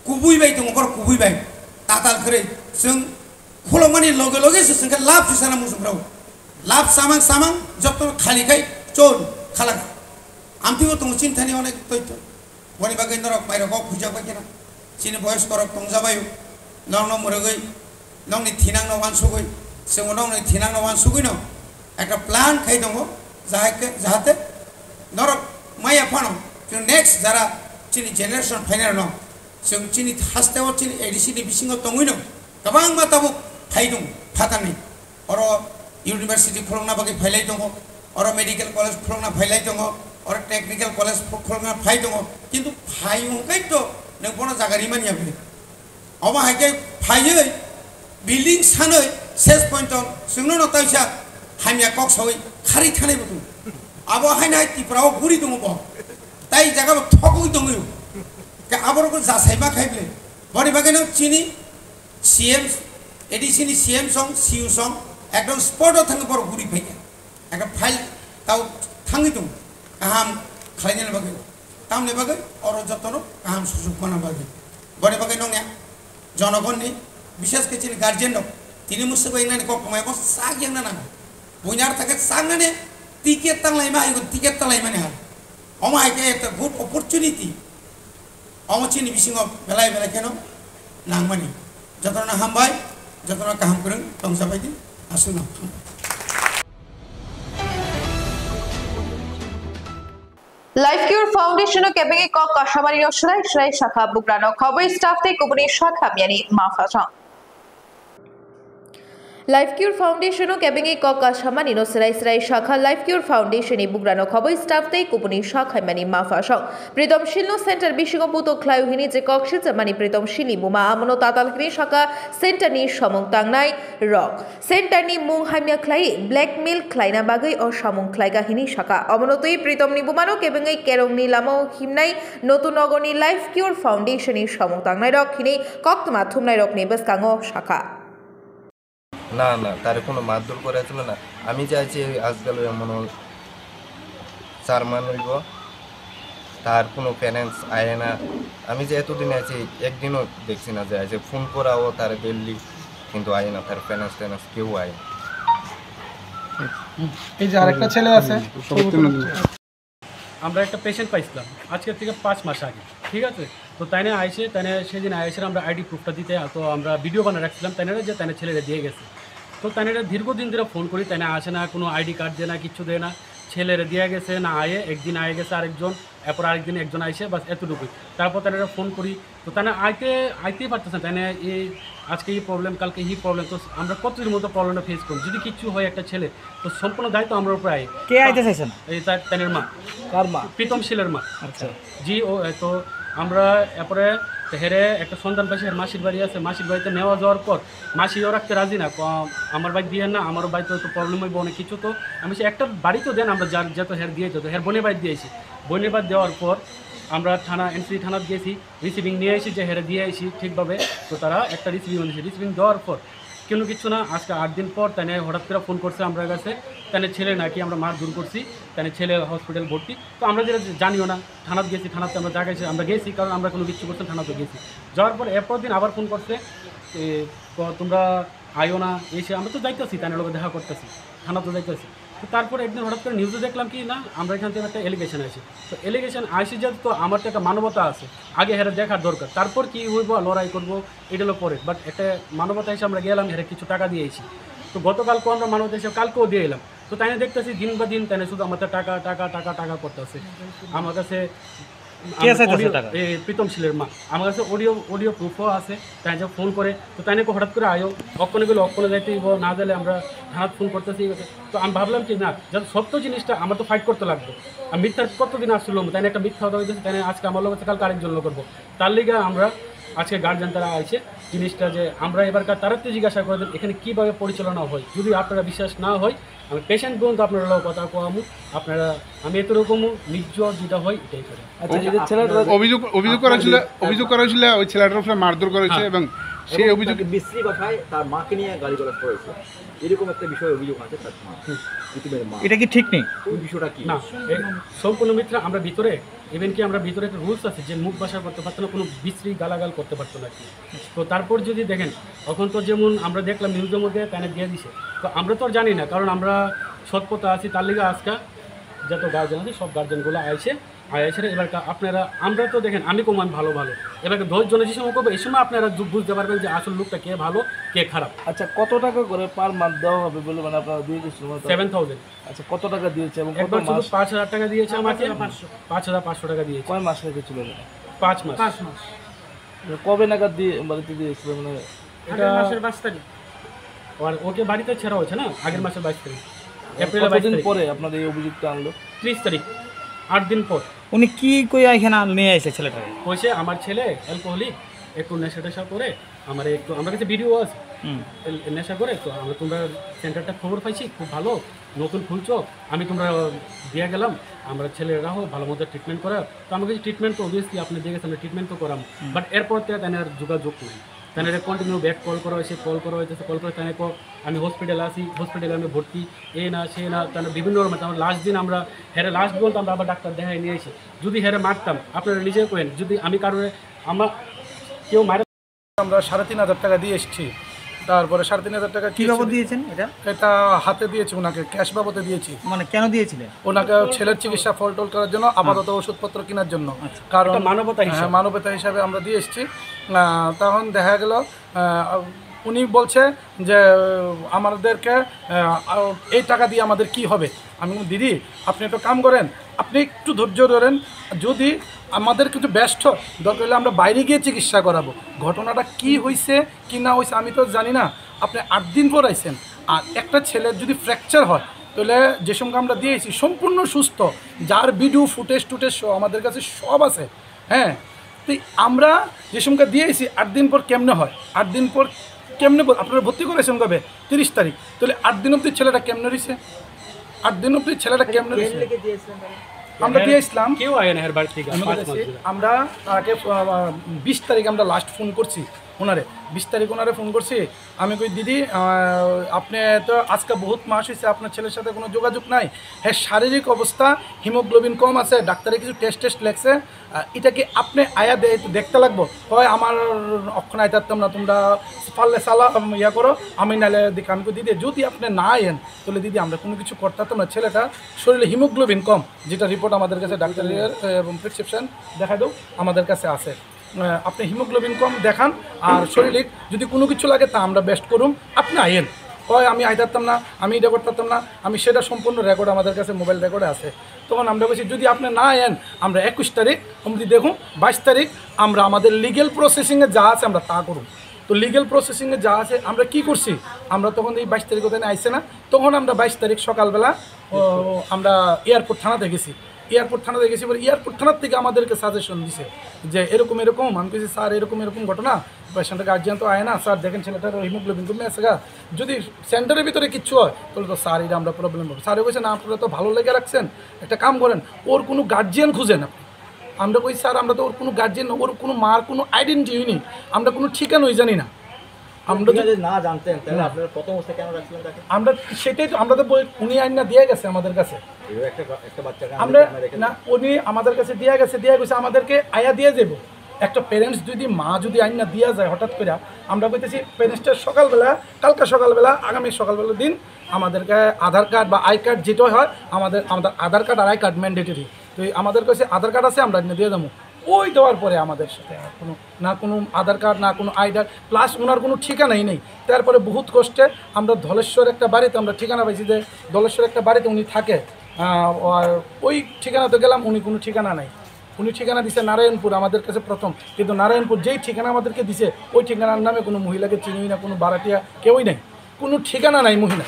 Kubui bai tongo, borok kubui bai. Tatal kwrwi. Chwng khulokmani loge loge se chwng khe lab se sana muchung rw. Lab samang samang joto khali khai chol khalak. Amtwi bo tongo chini thani onek toito. Boni bagwi norok mairok kok huijak bai kheno. Chini boyos korok tongjabaio. Norokno mwrwgwi nokni thinangno uansugwi, chwngbo nokni thinangno uansugwino ekta plan khai tongo, jahake-, jahate norok maya phano chwng next jara chini generation phainairokno chwng chini hasteo chini A D C ni bisingo tongwino kwbangma tabuk phai tongo phatarni. Oro university khulokna bagwi phailai tongo, oro medical college khulokna phailai tongo, oro technical college khulokna phai tongo, kintu phai hwnkhe to nwng bono jaga rimani ya bwle? Omo hai khe phaiwi building sanwi Ses pointo chwngno no taisa hamya kok sawi khari thanai bo tongo. Abo haino hai Tripura o guri tongo bo. Tai jaga bo thokwi tongo. Ke abo rok jasai ma khai bile. Boni bagwi no chini C M, A D C ni C M song, C U song, ekdom spot o thangwi borok guri phai kha. Ekta file tao thangwi tongo, kaham khlainani bagwi. Tamni bagwi oro jotono kaham sujuk mana bagwi. Boni bagwi nongya jonogonni, bishes khe chini guardian rok, tini mwswk bai wngnani kok tongnai, omo sak yangna nango. Buini artha khe saknani ticket tanglaima, ayung ticket tanglaimani ha. Omo hai khe ekta good opportunity. Omo chini bisingo belai belai kheno nangmani. Jotono hambai, jotono kaham kwrwng tongsa bai di, aswkno. Life Cure Foundation o kebengwi kok kasamani no srai srai sakha bugrano khoboi staff tei kubuni sakha miyani mapha song. Life Cure Foundation o kebengwi kok kasamani no srai srai sakha. Life Cure Foundation ni bugrano khoboi staff tei kubuni sakhaimani mapha song. Pritom Shilno center bisingo buto khlaio hini je kok sijamani Pritom Shilni buma amono tatal hini sakha center ni samung tangnai rok. Center ni mung hamya khlai blackmail khlaina bagwi o samung khlaika hini sakha. Omono twi Pritom ni bumano kebengwi kerongni lamao himnai Notun Nogorni Life Cure Foundation ni samung tangnai rok hini koktwma thumnai rokni bwskango sakha. না না, তারে কোনো মারধর করা ছিল না। আমি যে আছি আজকাল ওই এমন চার মান হইব, তার কোনো প্যারেন্টস আয় না। আমি যে এতদিন আছি, একদিনও দেখছি না যে আইসে ফোন করা ও তার ডেইলি, কিন্তু আয় না, তার প্যারেন্টস ট্যারেন্টস কেউ আয় না। এই যে আরেকটা ছেলে আছে, আমরা একটা পেশেন্ট পাইছিলাম আজকের থেকে পাঁচ মাস আগে, ঠিক আছে? তো তাইনে আইসে, তাইনে সেদিন আইসে আমরা আইডি প্রুফটা দিতে, তো আমরা ভিডিও বানিয়ে রাখছিলাম তাইনে যে তাইনে ছেলেরা দিয়ে গেছে। তো তাইনে দীর্ঘদিন ধরে ফোন করি, তাইনে আসে না, কোনো আইডি কার্ড দেয় না, কিচ্ছু দেয় না। ছেলেরা দিয়ে গেছে না, আয়ে একদিন আয়ে গেছে আরেকজন, এরপর আরেকদিন একজন আইসে, বাস এতটুকুই। তারপর তাইনে ফোন করি, তো তাইনে আইতে আইতেই পারতেছে না। তাইনে এই আজকে এই প্রবলেম, কালকে এই প্রবলেম, তো আমরা কতদিন মতো প্রবলেমটা ফেস করি। যদি কিচ্ছু হয় একটা ছেলে, তো সম্পূর্ণ দায়িত্ব আমার উপরে আয়। কে আইতে চাইছে না? এই তার তাইনের মা, কার মা? প্রীতম শীলের মা। আচ্ছা। জি, ও এ, তো আমরা এরপরে হেরে একটা সন্ধান পাইছি, হের মাসির বাড়ি আছে, মাসির বাড়িতে নেওয়া যাওয়ার পর মাসিও রাখতে রাজি না। ক- আমার বাইক দিয়ে না, আমারও বাইক তো একটু প্রবলেম হইব অনেক কিছু। তো আমি সে একটা বাড়ি তো দেন, আমরা যার যত হের দিয়ে যেত, হের বোনের বাইক দিয়েছি। বোনের বাইক দেওয়ার পর আমরা থানা, এনসিডি থানাত গেছি, রিসিভিং নিয়ে আসি যে হেরে দিয়ে আসি ঠিকভাবে। তো তারা একটা রিসিভিং দিয়েছে, রিসিভিং দেওয়ার পর কোনো কিছু না। আজকে আট দিন পর তাই হঠাৎ করে ফোন করছে আমার কাছে, তাই ছেলে নাকি আমরা মারধর করছি, তাই ছেলে হসপিটাল ভর্তি। তো আমরা যেটা জানিও না, থানাত গেছি, থানাতে আমরা জায়গায় এসে আমরা গেছি, কারণ আমরা কোনো কিছু করছি না, থানাতে গেছি। যাওয়ার পর এরপর দিন আবার ফোন করছে, এ, তো তোমরা আইও না, এসে আমরা তো যাইতেছি, তাই লোকে দেখা করতেছি, থানাতে যাইতেছি। তো তারপর একদিন হঠাৎ করে নিউজে দেখলাম কি না, আমরা এখান থেকে একটা এলিগেশন আসে। তো এলিগেশন আসে যে, তো আমার তো একটা মানবতা আছে, আগে হেরে দেখার দরকার, তারপর কি হইব, লড়াই করব, এটা হলো পরে। বাট একটা মানবতা হিসেবে আমরা গেলাম, হেরে কিছু টাকা দিয়ে আইছি। তো গতকালকেও আমরা মানবতা হিসেবে কালকেও দিয়ে এলাম। তো তাই দেখতেছি দিন বা দিন তাই শুধু আমার টাকা টাকা টাকা টাকা করতেছে। আমার কাছে কে চাইতেছে টাকা? প্রীতম শীলের মা। আমার কাছে অডিও অডিও প্রুফও আছে। তাই যে ফোন করে, তো তাই নাকি হঠাৎ করে আয়ো, অক্ষণে গেলে অক্ষণে যাইতে হইব, না গেলে আমরা থানাত ফোন করতেছি। তো আমি ভাবলাম কি না, যত সত্য জিনিসটা আমার তো ফাইট করতে লাগবে। আর মিথ্যার কতদিন আসছিল, তাই একটা মিথ্যা কথা হইতেছে, তাই আজকে আমার লোক আছে, কালকে আরেকজন লোক করবো। তার লিগে আমরা আজকে গার্জিয়ান তারা আইছে, জিনিসটা যে আমরা এবারকার তারা তো জিজ্ঞাসা করে দেন এখানে কিভাবে পরিচালনা হয়। যদি আপনারা বিশ্বাস না হয়, আমি পেশেন্ট বন্ধু আপনারা লোক কথা কওয়ামু, আপনারা, আমি এত রকম নিজ যেটা হয় এটাই করি। আচ্ছা, এই যে ছেলেটা অভিযোগ অভিযোগ করা হয়েছিল, অভিযোগ করা হয়েছিল ওই ছেলেটার উপরে মারধর করা হয়েছে এবং সেই অভিযোগ বিশ্রী ভাষায় তার মাকে নিয়ে গালিগালাজ করেছে, এরকম একটা বিষয়ে অভিযোগ আছে তার মা, প্রীতমের মা। এটা কি ঠিক নেই? ওই বিষয়টা কি? না, এ সম্পূর্ণ মিথ্যা। আমরা ভিতরে, ইভেন কি আমরা ভিতরে একটা রুলস আছে যে মুখ ভাষা করতে পারতো না কোনো বিশ্রী গালাগাল করতে পারতো না কি। তো তারপর যদি দেখেন, এখন তো যেমন আমরা দেখলাম নিউজের মধ্যে তাই দিয়ে দিছে, তো আমরা তো আর জানি না, কারণ আমরা সৎ পথে আছি। তার লিগে আজকে যত গার্জেন আছে সব গার্জেনগুলো আইছে, আইসে এবার কা-, আপনারা, আমরা তো দেখেন আমি কম আমি ভালো ভালো, এবার দশ জনের যে সময় করবো এই সময় আপনারা যু-, বুঝতে পারবেন যে আসল লোকটা কে ভালো কে খারাপ। আচ্ছা, কত টাকা করে পার মান্থ দেওয়া হবে বলে মানে আপনারা দিয়ে দিচ্ছেন? Seven thousand. আচ্ছা, কত টাকা দিয়েছে এবং কত একবার শুধু মাস? পাঁচ হাজার টাকা দিয়েছে আমাকে, পাঁচ হাজার পাঁচশো টাকা দিয়েছে। কয় মাস রেখেছিল এটা? পাঁচ মাস। পাঁচ মাস। মানে কবে নাগাদ দিয়ে বাড়িতে দিয়েছিল মানে? এটা আগের মাসের বাইশ তারিখ। আর ওকে বাড়িতে ছেড়া হয়েছে না আগের মাসের বাইশ তারিখ, এপ্রিল বাইশ কতদিন তারিখ। পরে আপনাদের এই অভিযোগটা আনলো? ত্রিশ তারিখ, আট দিন পর। উনি কি কইয়া এখানে আন-, নিয়ে আসে ছেলেটাকে? কইছে আমার ছেলে অ্যালকোহলিক, একটু নেশা টেশা করে, আমার একটু, আমার কাছে ভিডিও আছে। হুম। এ-, নেশা করে, তো আমরা, তোমরা সেন্টারটা খবর পাইছি, খুব ভালো, নতুন খুলছো, আমি তোমরা দিয়ে গেলাম, আমরা ছেলে রাখো, ভালো মতো ট্রিটমেন্ট করা। তো আমার কাছে ট্রিটমেন্ট তো অবভিয়াসলি আপনি দিয়ে গেছেন, আমরা ট্রিটমেন্ট তো করাম। হুম। বাট এরপর থেকে তাদের আর যোগাযোগ নেই। তাদের কন্টিনিউ ব্যাক কল করা হয়েছে, কল করা হয়েছে, কল করে তাদের কো-, আমি হসপিটালে আছি, হসপিটালে আমি ভর্তি, এ না, সে না, তারা বিভিন্ন রকম। তারপর লাস্ট দিন আমরা, হেরে লাস্ট বলতে আমরা আবার ডাক্তার দেখাই নিয়ে এসে, যদি হেরে মারতাম, আপনারা নিজে করেন, যদি আমি কারণে আমার কেউ মারে আমরা সাড়ে তিন হাজার টাকা দিয়ে এসেছি। তারপরে সাড়ে তিন হাজার টাকা কি কি বাবদ হয়েছে? দিয়েছেন এটা? এটা হাতে দিয়েছি ওনাকে, ক্যাশ বাবদে দিয়েছি। মানে কেন দিয়েছিলেন? ওনাকে ছেলের চিকিৎসা ফল টল করার জন্য আপাতত ওষুধপত্র কেনার জন্য। আচ্ছা। কারণ একটা মানবতা হিসাবে। হ্যাঁ, মানবতা হিসাবে আমরা দিয়ে এসেছি। আহ, তখন দেখা গেল, আহ, উনি বলছে যে, আহ, আমাদেরকে, আহ, এই টাকা দিয়ে আমাদের কি হবে? আমি বললাম, "দিদি, আপনি একটা কাম করেন, আপনি একটু ধৈর্য ধরেন, যদি আমাদের কিছু বেস্ট হয়, দরকার হলে আমরা বাইরে গিয়ে চিকিৎসা করাবো।" ঘটনাটা কি হয়েছে কি না হয়েছে আমি তো জানি না। আপনি আট দিন পর আইছেন, আর একটা ছেলের যদি ফ্র্যাকচার হয়, তাহলে যে সঙ্গে আমরা দিয়েছি সম্পূর্ণ সুস্থ, যার ভিডিও ফুটেজ টুটেজ সহ আমাদের কাছে সব আছে। হ্যাঁ, তো আমরা যে সঙ্গে দিয়েছি আট দিন পর কেমনে হয়, আট দিন পর কেমনে ব-, আপনারা ভর্তি করেছেন কবে? তিরিশ তারিখ। তাহলে আট দিন অব্দি ছেলেটা কেমনে রয়েছে? আট দিন অব্দি ছেলেটা কেমনে রয়েছে? আমরা দিয়েছিলাম। কেউ আয় না এর বাড়ি থেকে, আমি পাঁচ বলেছি, মাস ধরে। আমরা তাকে, আহ, বিশ তারিখ আমরা লাস্ট ফোন করছি ওনারে, বিশ তারিখ ওনারে ফোন করছি। আমি কই, "দিদি, আহ, আপনি তো আজকে বহুত মাস হয়েছে আপনার ছেলের সাথে কোনো যোগাযোগ নাই, হ্যাঁ, শারীরিক অবস্থা হিমোগ্লোবিন কম আছে, ডাক্তারে কিছু টেস্ট টেস্ট লেখছে, আহ, এটা কি আপনি আয়া দে-, একটু দেখতে লাগবো?" হয়, "আমার অক্ষণ আইতাম না, তোমরা পারলে চালা, উম, ইয়া করো, আমি নাইলে দেখে।" আমি কই, "দিদি, যদি আপনি না আয়েন, তাহলে দিদি আমরা কোনো কিছু করতে পারতাম না।" ছেলেটা শরীরে হিমোগ্লোবিন কম, যেটা রিপোর্ট আমাদের কাছে ডাক্তারের, আহ, এবং প্রেসক্রিপশন দেখা দেও, আমাদের কাছে আছে। আহ, আপনি হিমোগ্লোবিন কম দেখান, আর শরীরে যদি কোনো কিছু লাগে তা আমরা বেস্ট করুম, আপনি আইয়েন। হয় আমি আইতাম না, আমি এটা করতাম না, আমি সেটা সম্পূর্ণ রেকর্ড আমাদের কাছে, মোবাইল রেকর্ডে আছে। তখন আমরা বলছি, "যদি আপনি না আইয়েন, আমরা একুশ তারিখ, আমি দেখুন বাইশ তারিখ আমরা আমাদের লিগেল প্রসেসিংয়ে যা আছে আমরা তা করুম।" তো লিগেল প্রসেসিংয়ে যা আছে আমরা কি করছি, আমরা তখন এই বাইশ তারিখ ওখানে আইসে না, তখন আমরা বাইশ তারিখ সকালবেলা ও, আমরা এয়ারপোর্ট থানাতে গেছি। এয়ারপোর্ট থানাতে গেছি পরে এয়ারপোর্ট থানার থেকে আমাদেরকে সাজেশন দিছে যে এরকম এরকম। আমি কইছি, "স্যার, এরকম এরকম ঘটনা, পেশেন্টের গার্জিয়ান তো আয় না, স্যার দেখেন ছেলেটার হিমোগ্লোবিন কমে আছে গা, যদি সেন্টারের ভিতরে কিচ্ছু হয় তাহলে তো স্যার এটা আমরা প্রবলেম হবে।" স্যারে কইছে, "না, আপনারা তো ভালো লেগে রাখছেন, একটা কাম করেন, ওর কোনো গার্জিয়ান খুঁজেন আপনি।" আমরা কই, "স্যার, আমরা তো ওর কোনো গার্জিয়ান, ওর কোনো মার কোনো আইডেন্টিটি নেই, আমরা কোনো ঠিকানাই জানি না।" আমরা যদি যদি না জানতেন, তাহলে না। আপনারা প্রথম অবস্থায় কেন রাখছিলেন তাকে? আমরা সেটাই তো, আমরা তো বই, উনি আইনা দিয়ে গেছে আমাদের কাছে। এভাবে একটা বা-, একটা বাচ্চাকে আমরা, আমরা রেখে না, উনি আমাদের কাছে দিয়ে গেছে, দিয়ে গেছে, আমাদেরকে আয়া দিয়ে যাবো। একটা প্যারেন্টস যদি, মা যদি আইনা দিয়ে যায় হঠাৎ করে, আমরা কইতেছি প্যারেন্টসটা সকালবেলা, কালকে সকালবেলা, আগামী সকালবেলা দিন আমাদেরকে আধার কার্ড বা আই কার্ড যেটাই হয়, আমাদের, আমাদের আধার কার্ড আর আই কার্ড ম্যান্ডেটরি। তো এই আমাদের কাছে আধার কার্ড আছে, আমরা আইনা দিয়ে যাবো। ওই দেওয়ার পরে আমাদের সাথে আর কোনো, না কোনো আধার কার্ড, না কোনো আই কার্ড, প্লাস ওনার কোনো ঠিকানাই নেই। তারপরে বহুত কষ্টে আমরা ধলেশ্বর একটা বাড়িতে আমরা ঠিকানা পাইছি যে ধলেশ্বর একটা বাড়িতে উনি থাকে। আহ, আর ওই ঠিকানাতে গেলাম, উনি কোনো ঠিকানা নাই। উনি ঠিকানা দিছে নারায়ণপুর আমাদের কাছে প্রথম, কিন্তু নারায়ণপুর যেই ঠিকানা আমাদেরকে দিছে, ওই ঠিকানার নামে কোনো মহিলাকে চিনি না, কোনো বারাটিয়া কেউই নাই, কোনো ঠিকানা নাই মহিলা।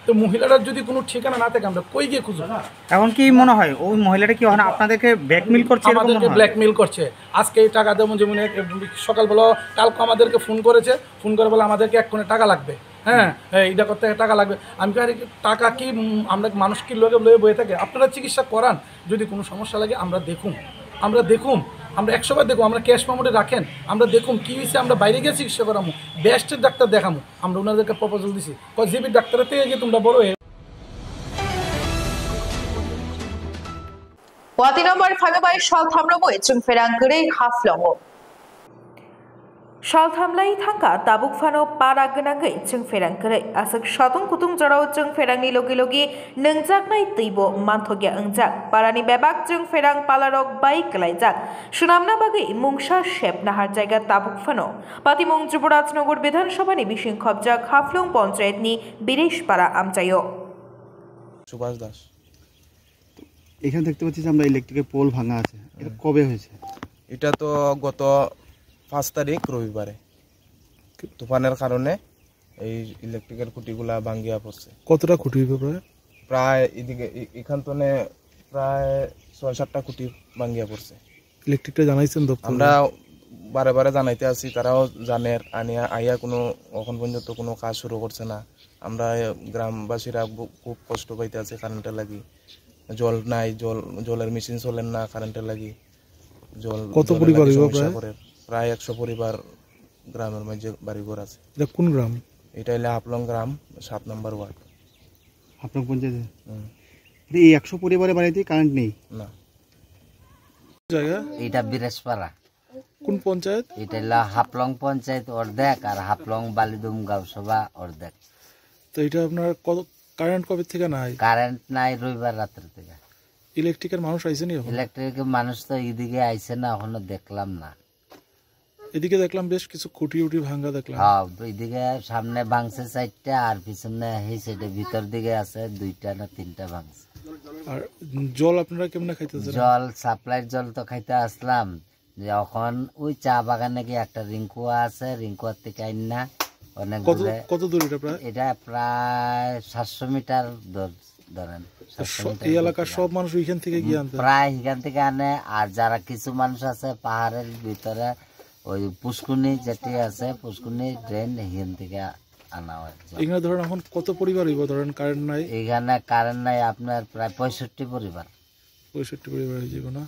তো মহিলাটার যদি কোনো ঠিকানা না থাকে, আমরা কই গিয়ে খুঁজবো? এখন কি মনে হয় ওই মহিলাটা কি ওখানে আপনাদেরকে ব্ল্যাকমেইল করছে, এরকম মনে আমাদেরকে হয়? ব্ল্যাকমেইল করছে। আজকে এই টাকা দেবো, যেমন এক, সকালবেলা কালকে আমাদেরকে ফোন করেছে, ফোন করে বলে, "আমাদেরকে এক কোণে টাকা লাগবে, হ্যাঁ, এই, এটা করতে টাকা লাগবে।" আমি কই, "আরে, টাকা কি, উম, আমরা কি মানুষ কি লগে লয়ে বয়ে থাকে? আপনারা চিকিৎসা করান, যদি কোনো সমস্যা লাগে আমরা দেখুন, আমরা দেখুন, আমরা একশো বার দেখুন, আমরা ক্যাশ মেমোতে রাখেন, আমরা দেখুন কী হয়েছে, আমরা বাইরে গিয়ে চিকিৎসা করামু, বেস্টের ডাক্তার দেখামু।" আমরা ওনাদেরকে প্রপোজাল দিছি, কয়, "জিবি ডাক্তারের থেকে গিয়ে তোমরা বড় হয়ে।" Wati number five bai sal thamroboi chwng pherang kwrwi Haflongo. Sal thamlai thangkha tabuk phano para gwnangwi chwng pherang kwrwi. Aswk satung kutung jorao chwng pherangni logi logi nwngjaknai twibo manthokya wngjak. Parani bebak chwng pherang palarok bai kwlaijak. Swnamna bagwi mungsa sep nahar jaiga tabuk phano. Patimung Juboraj Nagar Bidhan Sabhani bising khopjak Haflong Ponchayatni Bireshpara amchaio. Subhash দাস। এখানে দেখতে পাচ্ছি যে আমরা ইলেকট্রিকের পোল ভাঙা আছে, এটা হুম। কবে হয়েছে? এটা তো গত পাঁচ তারিখ রবিবারে তুফানের কারণে এই ইলেকট্রিকের খুঁটিগুলা ভাঙ্গিয়া পড়ছে। কতটা খুঁটি হইবে প্রায়? প্রায় এদিকে এ-, এখান তনে প্রায় ছয় সাতটা খুঁটি ভাঙ্গিয়া পড়ছে। ইলেকট্রিকটা জানাইছেন দপ্তরে? আমরা বারে বারে জানাইতে আছি, তারাও জানের, আনিয়া আইয়া কোনো এখন পর্যন্ত কোনো কাজ শুরু করছে না। আমরা গ্রামবাসীরা বু-, খুব কষ্ট পাইতে আছি কারেন্টের লাগি। জল নাই, জল, জলের মেশিন চলেন না কারেন্টের লাগি। জল, কত জলের পরিবার লাগি হইব সমস্যা প্রায়? করে। প্রায় একশো পরিবার গ্রামের মাঝে বাড়িঘর আছে। এটা কোন গ্রাম? এটা হইলে হাফলং গ্রাম, সাত নম্বর ওয়ার্ড। হাফলং পঞ্চায়েত? হুম। এই একশো পরিবারের বাড়িতে কারেন্ট নেই? না। জায়গা? এটা বিরেশপাড়া। কোন পঞ্চায়েত? এটা হইলো হাফলং পঞ্চায়েত অর্ধেক আর হাফলং বালিদুম গাঁওসভা অর্ধেক। তো এটা আপনার কত, কারেন্ট কবে থেকে নাই? কারেন্ট নাই রবিবার রাত্রে থেকে। ইলেকট্রিকের মানুষ আইসেনি এখন? ইলেকট্রিকের মানুষ তো এইদিকে আইছে না, এখনো দেখলাম না। এদিকে দেখলাম বেশ কিছু খুঁটি উটি ভাঙ্গা দেখলাম। হ্যাঁ, এদিকে সামনে ভাঙছে চারটা, আর পিছনে এই সাইডে ভিতর দিকে আছে দুইটা না তিনটা ভাঙছে। আর জল আপনারা কেমনে খাইতেছেন? জল, সাপ্লাইর জল তো খাইতে আসলাম, যে এখন ওই চা বাগানে কি একটা রিঙ্কুয়া আছে, রিঙ্কুয়ার থেকে আইন না অনেক কত, দূরে। কত দূর এটা প্রায়? এটা প্রায় সাতশো মিটার দূর। ধরেন, তো স-, সাতশো মিটার এই এলাকার ভিতরে। সব মানুষ ওইখান থেকে গিয়ে হুম, আনতে? প্রায় এখান থেকে আনে। আর যারা কিছু মানুষ আছে পাহাড়ের ভিতরে, ওই পুষ্কুনি যেটি আছে, পুষ্কুনি ড্রেন, এখান থেকে আনা হয় জল। এখানে ধরেন এখন কত পরিবার হইব, ধরেন কারেন্ট নাই? এখানে কারেন্ট নাই আপনার প্রায় পঁয়ষট্টি পরিবার। পঁয়ষট্টি পরিবার হয়ে যাবে না?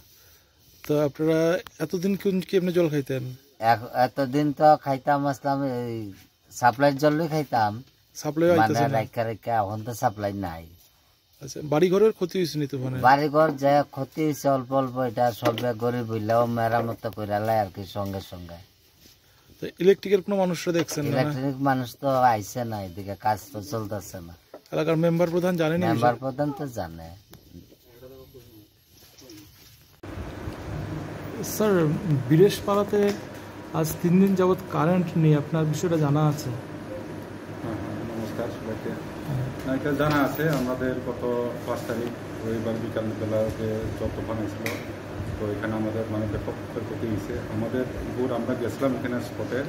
তো আপনারা এতদিন কোন, কি আপনি জল খাইতেন? এক-, এতদিন তো খাইতাম আসলাম এই সাপ্লাইর জলই খাইতাম। সাপ্লাই মানে আইতেছে না? রাখা রাখা, এখন তো সাপ্লাই নাই। আচ্ছা, বাড়ি ঘরের ক্ষতি হয়েছে নি তুফানে? বাড়ি ঘর যে ক্ষতি হয়েছে অল্প অল্প, এটা সব গরিব হইলেও মেরামত করে লাই আর কি সঙ্গে সঙ্গে। তো ইলেকট্রিকের কোনো মানুষরা দেখছেন না, না? ইলেকট্রিক মানুষ তো আইছে না, এদিকে কাজ তো চলতেছে না। এলাকার মেম্বার প্রধান জানেনি মেম্বার বিষয়ে? প্রধান তো জানে। স্যার, বিরেশপাড়াতে আজ তিন দিন যাবত কারেন্ট নেই, আপনার বিষয়টা জানা আছে? হ্যাঁ, হ্যাঁ, নমস্কার সবাইকে। হ্যাঁ। না, এটা জানা আছে, আমাদের গত পাঁচ তারিখ রবিবার বিকাল বেলা যে ঝড় তুফান হয়েছিল, তো এখানে আমাদের মানে ব্যাপক ক্ষয়ক্ষতি হয়েছে। আমাদের পুরো আমরা গেছিলাম এখানে স্পটে,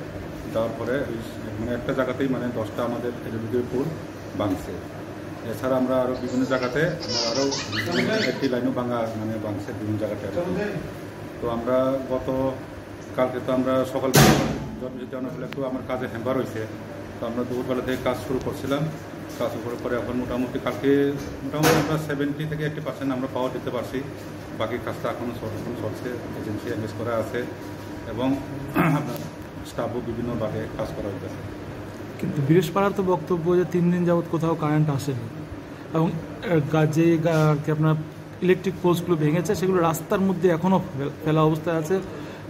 যাওয়ার পরে ওই মানে একটা জায়গাতেই মানে দশটা আমাদের এলইডি পুল ভাঙছে। এছাড়া আমরা আরও বিভিন্ন জায়গাতে আমরা আরও একটি লাইনও ভাঙা মানে ভাঙছে বিভিন্ন জায়গাতে আর কি। তো আমরা গত কালকে তো আমরা সকাল জন্মজিৎ জানার ফলে একটু আমার কাজে হ্যাম্পার হয়েছে। তো আমরা দুপুরবেলা থেকে কাজ শুরু করছিলাম। কাজ শুরু করার পরে এখন মোটামুটি কালকে মোটামুটি আমরা সেভেন্টি থেকে এইট্টি পার্সেন্ট আমরা পাওয়ার দিতে পারছি। বাকি কাজটা এখনও চল-, এখন চলছে, এজেন্সি এনগেজ করা আছে এবং আপনার স্টাফও বিভিন্নভাবে কাজ করা হইতেছে। কিন্তু বিরেশপাড়ার তো বক্তব্য যে তিন দিন যাবত কোথাও কারেন্ট আসেনি এবং, আহ, গা-, যে গা-, আর কি আপনার ইলেকট্রিক পোস্টগুলো ভেঙেছে, সেগুলো রাস্তার মধ্যে এখনও ফে-, ফেলা অবস্থায় আছে,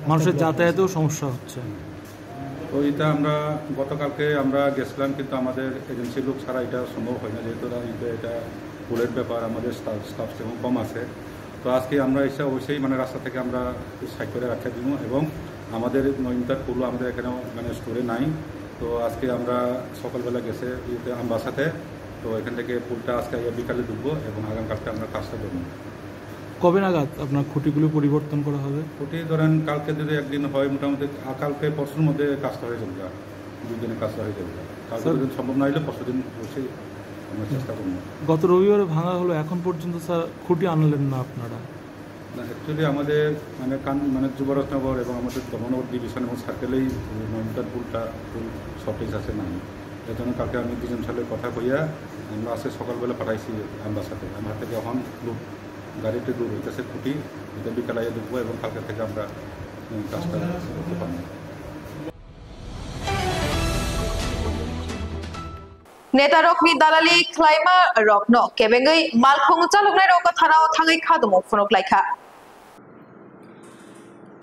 মানুষের যাতায়াতেও সমস্যা হচ্ছে। তো এটা আমরা গতকালকে আমরা গেছিলাম, কিন্তু আমাদের এজেন্সির লোক ছাড়া এটা সম্ভব হয় না, যেহেতু এটা, এটা পুলের ব্যাপার, আমাদের স্টাফ, স্টাফ সেরকম কম আছে। তো আজকে আমরা এসে অবশ্যই মানে রাস্তা থেকে আমরা সাইড করে রাখতে দিব এবং আমাদের নয় মিটার পুলও আমাদের এখানে মানে স্টোরে নাই। তো আজকে আমরা সকালবেলা গেছে ইয়েতে আমবাসাতে, তো এখান থেকে পুলটা আজকে আইয়া বিকালে ঢুকবো এবং আগামীকালকে আমরা কাজটা করবো। কবে নাগাদ আপনার খুঁটিগুলো পরিবর্তন করা হবে? খুঁটি ধরেন কালকে যদি একদিন হয়, মোটামুটি আ-, কালকে পরশুর মধ্যে কাজটা হয়ে যাবে, দুই দিনে কাজটা হয়ে যাবে। কালকে স্যার, যদি সম্ভব না হলে পরশু দিন অবশ্যই আমরা চেষ্টা করবো। গত রবিবারে ভাঙা হলো, এখন পর্যন্ত স্যার খুঁটি আনলেন না আপনারা? না, অ্যাকচুয়ালি আমাদের মানে কান-, মানে যুবরাজনগর এবং আমাদের ধর্মনগর ডিভিশন এবং সার্কেলেই নয় মিটার পুলটা ফুল শর্টেজ আছে, নাই। এর জন্য কালকে আমি ডিএম স্যারের কথা কইয়া আমরা আজকে সকালবেলা পাঠাইছি আমবাসাতে। আমবাসা থেকে এখন লোক গাড়িতে দূর হইতেছে খুঁটি, এটা বিকালে আইয়া ঢুকবো এবং কালকে থেকে আমরা, উম, কাজটা করতে পারবো। Netarokni dalali khlaima rokno kebengwi malkhung chaloknairok thanao thangwi kha tongmung phunuk laikha.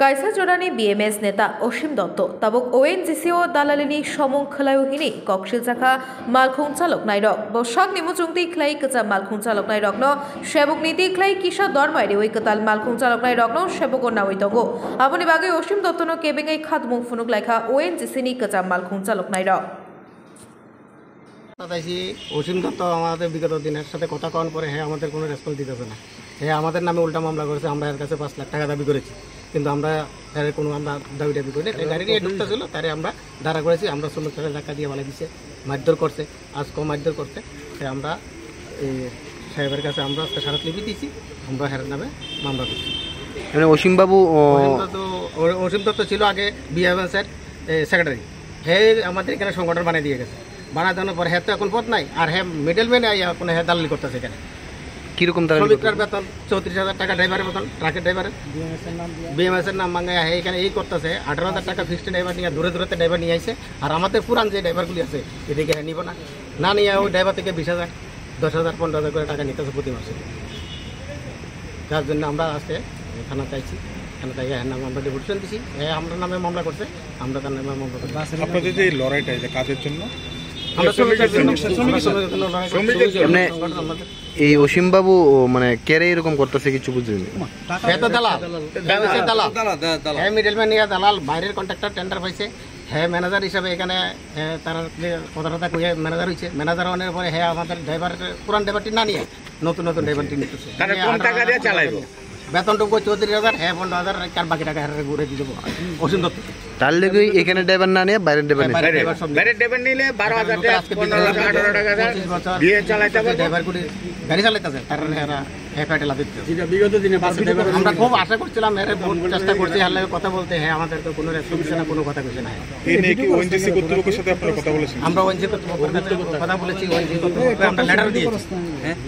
Kaisa jorani B M S neta Osim Dotto tabuk O N G C o dalalini somung khwlaio hwnwi koksil chakha malkhung chaloknairok. Bo sakni muchungtwi khlai kwcham malkhung chaloknairokno sebukni twi khlai kisa dormai riwi kwtal malkhung chaloknairokno sebugo nawi tongo. Aboni bagwi Osim Dottono kebengwi kha tongmung phunuk laikha O N G C ni kwcham malkhung chaloknairok. তাত আইছি অসীম দত্ত, আমাদের বিগত দিনের সাথে কথা কওয়ার পরে হে আমাদের কোনো রেসপন্স দিতেছে না। হে আমাদের নামে উল্টা মামলা করেছে, আমরা এর কাছে পাঁচ লাখ টাকা দাবি করেছি, কিন্তু আমরা এর কোনো আমরা দাবি দাবি করি না। গাড়ি নিয়ে ঢুকতেছিল, তারে আমরা দাঁড়া করেছি, আমরা শ্রমিক তারে ধাক্কা দিয়ে ফালাই দিছে, মারধর করছে, আজকেও মারধর করছে। তাই আমরা এই সাহেবের কাছে আমরা আজকে স্মারকলিপি দিয়েছি, আমরা হের নামে মামলা করছি। মানে অসীম বাবু, ও, অসীম দত্ত, অ-, অসীম দত্ত ছিল আগে বিএমএস এর, এ, সেক্রেটারি। হে আমাদের এখানে সংগঠন বানিয়ে দিয়ে গেছে। বানায় দেওয়ার পর হে তো এখন পদ নাই, আর হে মিডলম্যান আইয়া এখন হে দালালি করতেছে এখানে। কিরকম দালালি শ্রমিকরার করতেছে? বেতন চৌত্রিশ হাজার টাকা ড্রাইভারের বেতন, ট্রাকের ড্রাইভারের। বিএমএস এর নাম ভাঙায় হে এখানে এই করতেছে, আঠারো হাজার টাকা ফিক্সড ড্রাইভার নিয়ে দূরে দূরে ড্রাইভার নিয়ে আইছে। আর আমাদের পুরান যে ড্রাইভারগুলি আছে, এদিকে হে নিব না, না নিয়ে ওই ড্রাইভার থেকে বিশ হাজার, দশ হাজার, পনেরো হাজার করে টাকা নিতেছে প্রতি মাসে। যার জন্য আমরা আজকে থানা চাইছি, থানা থেকে এর নামে আমরা ডেপুটেশন দিছি, এ আমরা নামে মামলা করছে, আমরা তার নামে মামলা করছি। আপনাদের যে এই লড়াইটা, এটা কাদের জন্য? আমরা শ্রমিকের জন্য, শ্রমিকের জন্য। আমরা শ্রমিকের জন্য লড়াই করছি। শ্রমিকের জন্য। এমনি সংগঠন আমাদের। এই অসীম বাবু, ও, মানে, কেরে এরকম করতেছে কিছু বুঝলেন? সে তো দালাল, সে দালাল। দালাল, দালাল, দালাল। হ্যাঁ, মিডলম্যান নিয়ে দালাল, বাইরের কন্ট্রাক্টর টেন্ডার পাইছে, হ্যাঁ, ম্যানেজার হিসাবে এখানে, হ্যাঁ, তার যে কথা টথা কইয়া ম্যানেজার হইছে, ম্যানেজার হওয়ার পরে হ্যাঁ, আমাদের ড্রাইভার, পুরান ড্রাইভারটি না নিয়ে নতুন নতুন ড্রাইভারটি নিতেছে। তারা নিয়ে কোন আঠারো টাকা দিয়ে হাজার চালাইবো? বেতন টুকু চৌত্রিশ হাজার, হ্যাঁ, পনেরো হাজার, আর বাকি টাকা হ্যাঁ ঘুরে দিয়ে দেবো। অসীম দত্ত। তার লেগে এখানে ড্রাইভার না নিয়ে বাইরের ড্রাইভার নিয়ে। বাইরের ড্রাইভার সব নিয়ে। বাইরের ড্রাইভার নিলে বারো হাজার, আজকে পনেরো হাজার, আঠারো হাজার, পঁচিশ বছর, দিয়ে চালাইতে হবে। ড্রাইভার করে গাড়ি চালাইতেছে, তার এরা এফআইআর লাগাইতে হবে। যেটা বিগত দিনে বাসে ড্রাইভার আমরা খুব আশা করছিলাম, এরা বহুত চেষ্টা করছে, হার লাগে কথা বলতে, হ্যাঁ, আমাদের তো কোনো রেসপন্স না, কোনো কথা কইছে না। এই নিয়ে কি ওএনজিসি কর্তৃপক্ষের সাথে আপনারা কথা বলেছেন? আমরা ওএনজিসি কর্তৃপক্ষের সাথে কথা বলেছি, ওএনজিসি কর্তৃপক্ষকে আমরা লেটার দিয়েছি।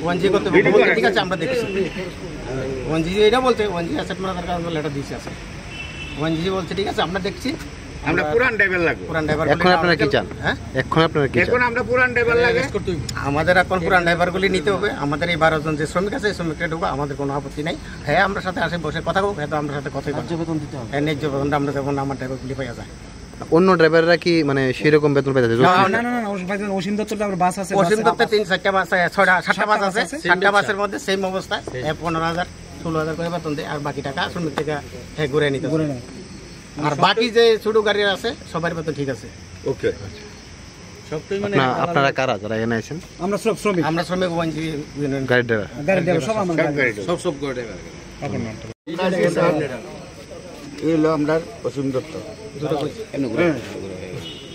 ওএনজিসি কর্তৃপক্ষ বলছে, "ঠিক আছে, আমরা দেখছি।" ওএনজিসি এটা বলছে, ওএনজিসি অ্যাসেট ম্যানেজারকে আমরা লেটার দিয়েছি আজকে। ওএনজিসি বলছে, "ঠিক আছে, আমরা দেখছি।" আমরা পুরান ড্রাইভার লাগবে। পুরান ড্রাইভার এখন বলে আপনারা কি আমাদের চান? হ্যাঁ? এখন আপনারা কি চান? এখন আমরা পুরান ড্রাইভার লাগে। আমাদের এখন পুরান ড্রাইভারগুলি নিতে হবে। আমাদের এই বারো জন যে শ্রমিক আছে, এই শ্রমিকরা ঢুকবো, আমাদের কোনো আপত্তি নাই। হ্যাঁ, আমরা সাথে আসে বসে কথা হোক, হ্যাঁ, তো আমরা সাথে কথাই বলবো। ন্যায্য বেতন দিতে হবে। হ্যাঁ, ন্যায্য বেতনটা আমরা যেমন আমার ড্রাইভারগুলি পাইয়া যায়। অন্য ড্রাইভাররা কি মানে সেরকম বেতন পেয়ে যাচ্ছে? না, না, না, না, না, অসীম ভাই, অসীম দত্তর তো আবার বাস আছে, অসীম বাসে দত্তর আবার তিন চারটা বাস আছে, ছয়টা, সাতটা সাতটা বাস বাস আছে, আছে, সাতটা বাসের মধ্যে সেম অবস্থা। সেম। এ, পনেরো হাজার, ষোলো হাজার করে বেতন দেয়, আর বাকি টাকা শ্রমিক থেকে, হ্যাঁ, ঘুরে নিতে ঘুরে নেয়। আর বাকি যে ছোট গাড়ি আছে, সবার বেতন ঠিক আছে। ওকে। সবটাই মানে আপনারা কারা যারা এখানে আছেন? আমরা সব শ্রমিক। আমরা শ্রমিক ওএনজি ইউনিয়ন। গাড়ি ড্রাইভার? গাড়ি ড্রাইভার, সব আমার সব গাড়ি গাড়ি ড্রাইভার। সব, সব গাড়ি ড্রাইভার। এই হলো আমরা অসীম দত্ত। হ্যাঁ।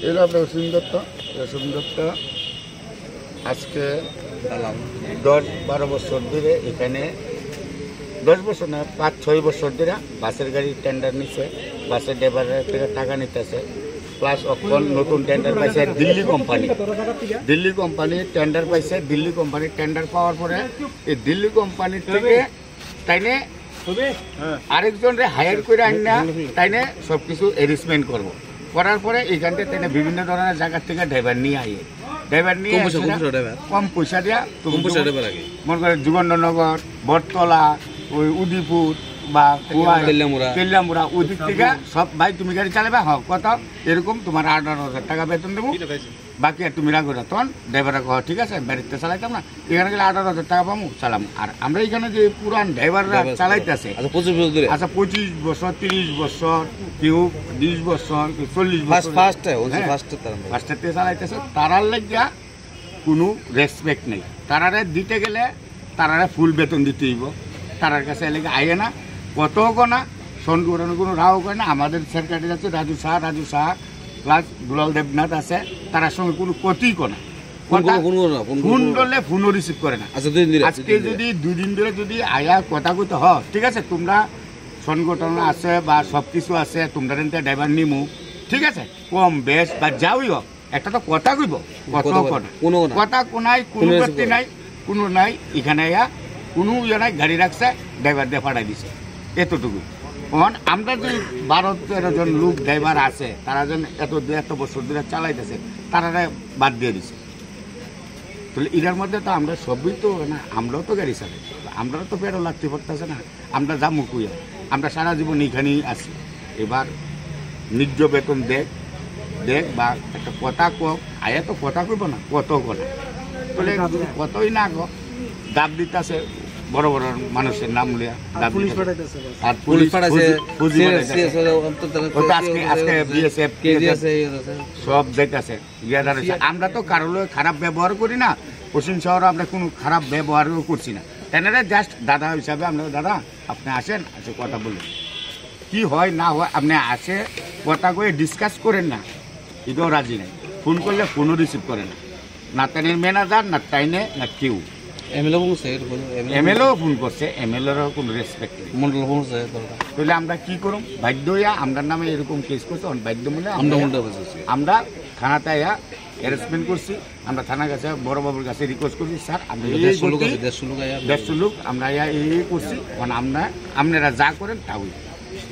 এই হলো আমরা অসীম দত্ত। অসীম দত্ত আজকে দশ বারো বছর ধরে এখানে, দশ বছর না, পাঁচ ছয় বছর ধরে বাসের গাড়ি টেন্ডার নিছে, বাসের ড্রাইভারের থেকে টাকা নিতেছে। প্লাস এখন নতুন টেন্ডার পাইছে দিল্লি কোম্পানি, দিল্লি কোম্পানি টেন্ডার পাইছে, দিল্লি কোম্পানি টেন্ডার পাওয়ার পরে এই দিল্লি কোম্পানি থেকে তাইনে আরেকজনরে হায়ার করে আন না, তাইনে সবকিছু অ্যারেঞ্জমেন্ট করবো। করার পরে এইখান থেকে তাইনে বিভিন্ন ধরনের জায়গা থেকে ড্রাইভার নিয়ে আইয়ে, ড্রাইভার নিয়ে কম পয়সা, কম আসে না? পয়সা ড্রাইভার। কম পয়সা দিয়া কম তুমি পয়সা ড্রাইভার আগে। মনে করে যুগেন্দ্রনগর, বটতলা, ওই উদয়পুর বা কুয়াই, তেলিয়ামুড়া। তেলিয়ামুড়া, ওদিক থেকে সব, "ভাই, তুমি গাড়ি চালাবে?" "হ্যাঁ।" "কত?" "এরকম, তোমার আঠারো হাজার টাকা বেতন দেবো।" বাকি আর তুমি রাখো না, তখন ড্রাইভাররা কয়, "ঠিক আছে, বাড়িতে চালাইতাম না, এখানে গেলে আঠারো হাজার টাকা পাবো, চালাম।" আর আমরা এখানে যে পুরান ড্রাইভাররা ড্রাইভার চালাইতেছে, আচ্ছা, পঁচিশ বছর ধরে। আচ্ছা, পঁচিশ বছর, তিরিশ বছর, কেউ বিশ বছর, কেউ চল্লিশ বছর। ফার্স্ট, ফার্স্ট, হ্যাঁ, ফার্স্ট তারা। ফার্স্ট থেকে চালাইতেছে, তারার লাগিয়া কোনো রেসপেক্ট নেই। তারারে দিতে গেলে তারারে ফুল বেতন দিতে হইব। তারার কাছে এলাকা আইয়ে না, কত না, সংগঠন কোনো রাও করে না। আমাদের সেক্রেটারি আছে রাজু শাহ, রাজু শাহ প্লাস দুলাল দেবনাথ আছে, তারার সঙ্গে কোনো কথাই কয় না। ফোন করলে ফোনও রিসিভ করে না। ফোন করলে ফোনও রিসিভ করে না। ফোন করলে ফোনও রিসিভ করে না। আচ্ছা, দুই দিন ধরে, আজকে দুই দিন ধরে। যদি দুই দিন ধরে যদি আয়া কথা কইতে হ, ঠিক আছে, তোমরা সংগঠন আছে বা সব কিছু আছে, তোমরা রেন্টে ড্রাইভার নিমু, ঠিক আছে, কম বেশ বা যাওই হোক, একটা তো কথা কইব, কথা কথা বলে, কয় না। কোনো না। কথা কোনাই, কোনো কোনো রেসিভ ব্যক্তি করে না। নাই, কোনো নাই, এখানে আয়া কোনো ইয়ে নাই, গাড়ি রাখছে, ড্রাইভার দিয়ে পাঠাই দিছে, এতটুকু। এখন আমরা যে বারো তেরো জন লোক ড্রাইভার আছে, তারা যেন এত, এত বছর ধরে চালাইতেছে, তারা বাদ দিয়ে দিছে। তাহলে এটার মধ্যে তো আমরা সবই তো না, আমরাও তো গাড়ি চালাই, আমরা তো পেট্রোল লাগতে পারতেছে না। আমরা যাবো কই? আমরা সারা জীবন এখানেই আছি। এবার ন্যায্য বেতন দেখ, দেখ বা একটা কথা কক, আয়া তো কথা কইব না, কত কথা। বলে কতই না কক, দাব দিতাছে বড় বড় মানুষের নাম লিয়া, আর দাব পুলিশ দিতাছে। পাঠাইতেছে। আর পুলিশ পুলিশ পাঠাইছে, পুলিশ, পুলিশ সিএস, পাঠাইতেছে। সিএস, অন্তত ও তো আজকে, সিএস, আজকে বিএসএফ, কেজিএস, কেজিএফ। এই আছে। সব দেখ আছে। গিয়া দাঁড়াইছে। আচ্ছা। আমরা তো কারোর লগে খারাপ ব্যবহার করি না, অসীম শহরে আমরা কোনো খারাপ ব্যবহারও করছি না। তেনারা just দাদা হিসাবে আমরা, "দাদা, আপনি আসেন, আসে কথা বলুন। কি হয় না হয় আপনি আসে কথা কয়ে ডিসকাস করেন না।" এটাও রাজি নাই। ফোন করলে ফোনও রিসিভ করে না। না তাইনের ম্যানেজার, না তাইনে, না কেউ। এমএলএ ফোন করছে, এমএলএ ফোন করছে, এমএলএরও কোনো রেসপেক্ট নেই। মন্ডল ফোন করছে, দরকার। তাহলে আমরা কি করব? বাধ্য হইয়া আমরার নামে এরকম কেস করছে, অন বাধ্য মনে আমরা আমরা উল্টা বুঝেছি। আমরা থানাতে আয়া অ্যারেস্টমেন্ট করছি। আমরা থানার কাছে, বড় বাবুর কাছে রিকোয়েস্ট করছি, "স্যার, আপনি আমরা এই দেড়শো লোক করতে আছে, দেড়শো লোক আয়া। দেড়শো লোক, আমরা আয়া এই এই করছি, মানে আমরা, আপনারা যা করেন তা হইব।"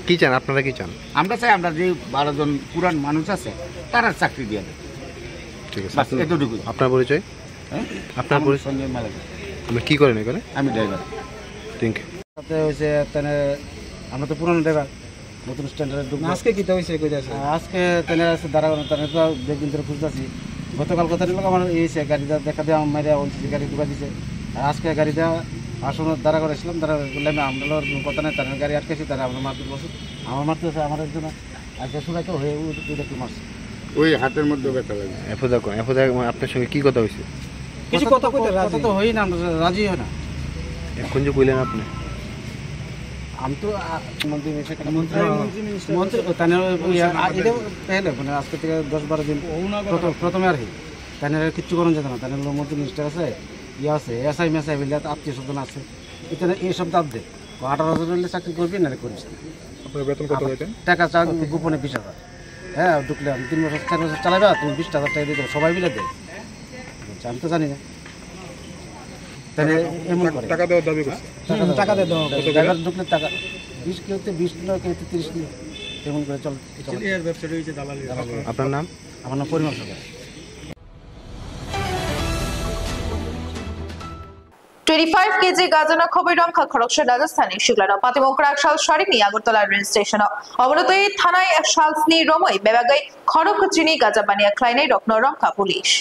কি চান, আপনারা কি চান? আমরা চাই, আমরা যে বারো জন পুরান মানুষ আছে, তারা চাকরি দিয়ে দেন। ঠিক আছে, বাস, আপনি, এতটুকুই। আপনার পরিচয়? হ্যাঁ? আপনার আমার পরিচয়? সঞ্জয় মালাকার। আপনি কি করেন এখানে? আমি ড্রাইভার। Thank you. তাতে হয়েছে, তাহলে আমরা তো পুরানো ড্রাইভার, নতুন স্ট্যান্ডার্ডে ঢুকবো। আজকে কিতা হয়েছে, কইতে আছে? আজকে তাহলে আছে দাঁড়ানো, তাহলে তো দুই দিন ধরে খুঁজতেছি। গতকাল কথা নিল আমার এই সে গাড়িটা দেখা দিয়ে আমার মাইরে বলছে যে গাড়ি ঢুকা দিছে। আর আজকে গাড়িটা আসলে দাঁড়া করেছিলাম, দাঁড়া করলে আমি আমরা কথা নেই, তার গাড়ি আটকেছি, তারা আমরা মারপিট করছে। আমার মারতে আছে আমার একজন, আজকে সুরাকে হয়ে উ-, উঠে কি মারছে। ওই হাতের মধ্যে ব্যথা লাগে। এফোদা কো-, এফোদা আপনার সঙ্গে কি কথা হয়েছে? কিছু কথা কইতে রাজি কথা তো হই না, আমরা রাজি হয় না। এখন যে কইলেন আপনি? আমি তো, আ, মন্ত্রী মিনিস্টার, মন্ত্রী, মন্ত্রী মিনিস্টার। মন্ত্রী, তাহলে ওই, আ, এটা পেলে, মানে, আজকে থেকে দশ বারো দিন প্রথম, প্রথমে আর কি। তাহলে আর কিচ্ছু করানো যেত না। তাহলে মন্ত্রী মিনিস্টার আছে, ইয়ে আছে, এসআই মেসআই বলে আত্মীয় স্বজন আছে। এটা না, এই সব দাব দে। ও আঠারো হাজার হলে চাকরি করবি, নাহলে করিস না। আপনার বেতন কত আবার হইতেন? টাকা চান গোপনে বিশ হাজার। হ্যাঁ, ঢুকলে আমি তিন বছর, চার বছর চালাবে, তুমি বিশ হাজার টাকা দিয়ে দেবো, সবাই মিলে দেবে। বলছে, "আমি তো জানি না।" তাহলে এমন করে। টাকা দেওয়ার দাবি করছে। হুম, টাকা দেওয়া। কত করে? ড্রাইভার ঢুকলে টাকা বিশ, কেউ তো বিশ নিল, কেউ তো তিরিশ নিল, এমন করে চল, চল। এর ব্যবসাটা হয়েছে দালালি। দালালি। আপনার নাম? আমার নাম পরিমল সরকার। Twenty five kg gajano khobwi romkha khoroksa Rajasthani siklano patimung kwrak sal sarini Agartala rail station-o. Obono twi thanai salsni romwi bebagwi khorok kwchwini gaja baniya khlainai rokno romkha police.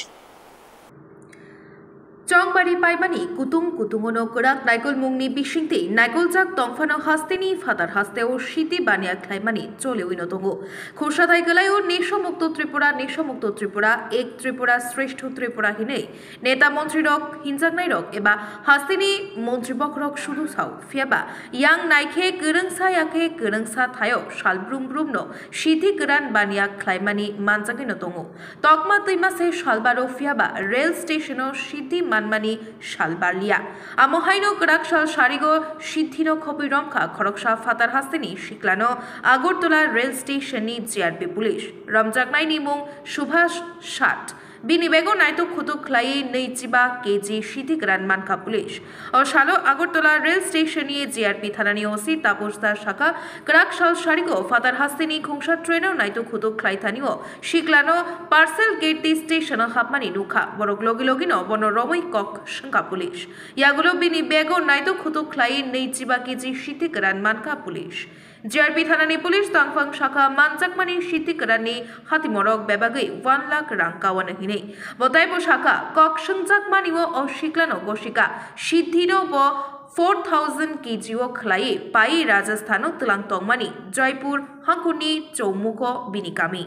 Chongbari paimani kutung kutungono kwrak naikolmungni bisingtwi naikoljak tongphano hasteni phatar hasteo siti baniya khlaimani choliwino tongo. Khursathai kwlaio Nisha Mukto Tripura, Nisha Mukto Tripura, Ek Tripura, Shrestho Tripura hinwi neta montrirok, hinjaknairok eba hasteni montri bokhorok sudu sao. Phiyaba yang naikhe kwrwngsa yakhe kwrwngsa thaio sal brum brumno siti kwran baniya khlaimani manjagwino tongo. Tokma twima se salbaro phiyaba rail station-o siti manmani salbarliya. Amo haino kwrak sal sarigo sitino khobwi romkha khoroksa phatar hasteni siklano Agartala rail station-ni G R P police. Romjaknaini mung Subhash Shat. Bini bego naitok khutuk khlaiwi nui chiba K G siti kwran mankha police. O salo Agartala rail station-ni G R P thanani O C Taposh Das sakha, kwrak sal sarigo phatar hasteni khungsa train-o naitok khutuk khlai thani-o siklano parcel gate-ni station-o hapmani nukha. Borok logi logino bono romwi kok swngkha police. Yagulo bini bego naitok khutuk khlaiwi nui chiba K G siti kwran mankha police. G R P thanani police tongphang sakha, manjakmani siti kwranni hatimorok bebagwi one lakh rang kawana hinwi. Bo taibo sakha, kok swngjakmani-o o siklano gosika, sitino bo four thousand K G-o khlaiwi paiwi Rajasthan-o twlang tongmani Jaipur hangkhorni Choumuko bini kami.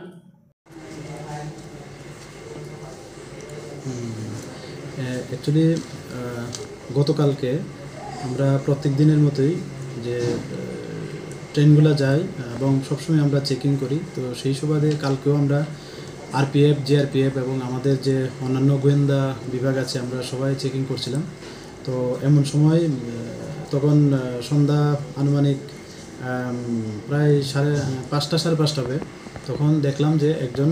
Actually গতকালকে আমরা প্রত্যেক দিনের মতোই যে ট্রেনগুলো যায় এবং সবসময় আমরা চেকিং করি। তো সেই সুবাদে কালকেও আমরা আরপিএফ, জিআরপিএফ এবং আমাদের যে অন্যান্য গোয়েন্দা বিভাগ আছে, আমরা সবাই চেকিং করছিলাম। তো এমন সময় তখন সন্ধ্যা আনুমানিক প্রায় সাড়ে পাঁচটা, সাড়ে পাঁচটা হবে। তখন দেখলাম যে একজন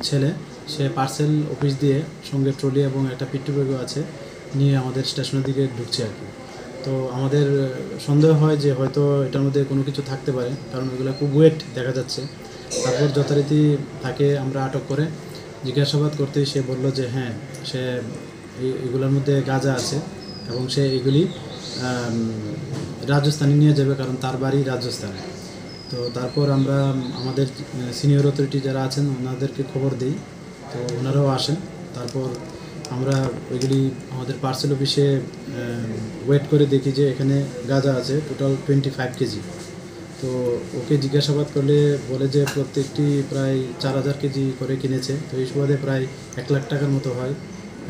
ছেলে, সে পার্সেল অফিস দিয়ে সঙ্গে ট্রলি এবং একটা পিট্টু ব্যাগও আছে, নিয়ে আমাদের স্টেশনের দিকে ঢুকছে আর কি। তো আমাদের সন্দেহ হয় যে হয়তো এটার মধ্যে কোনো কিছু থাকতে পারে, কারণ ওইগুলো খুব ওয়েট দেখা যাচ্ছে। তারপর যথারীতি তাকে আমরা আটক করে জিজ্ঞাসাবাদ করতেই সে বলল যে হ্যাঁ, সে এগুলোর মধ্যে গাঁজা আছে এবং সে এগুলি রাজস্থানে নিয়ে যাবে, কারণ তার বাড়ি রাজস্থানে। তো তারপর আমরা আমাদের সিনিয়র অথরিটি যারা আছেন, ওনাদেরকে খবর দিই। তো ওনারাও আসেন। তারপর আমরা ওইগুলি আমাদের পার্সেল অফিসে ওয়েট করে দেখি যে এখানে গাঁজা আছে টোটাল টোয়েন্টি ফাইভ কেজি। তো ওকে জিজ্ঞাসাবাদ করলে বলে যে প্রত্যেকটি প্রায় চার হাজার কেজি করে কিনেছে। তো এই সুবাদে প্রায় এক লাখ টাকার মতো হয়।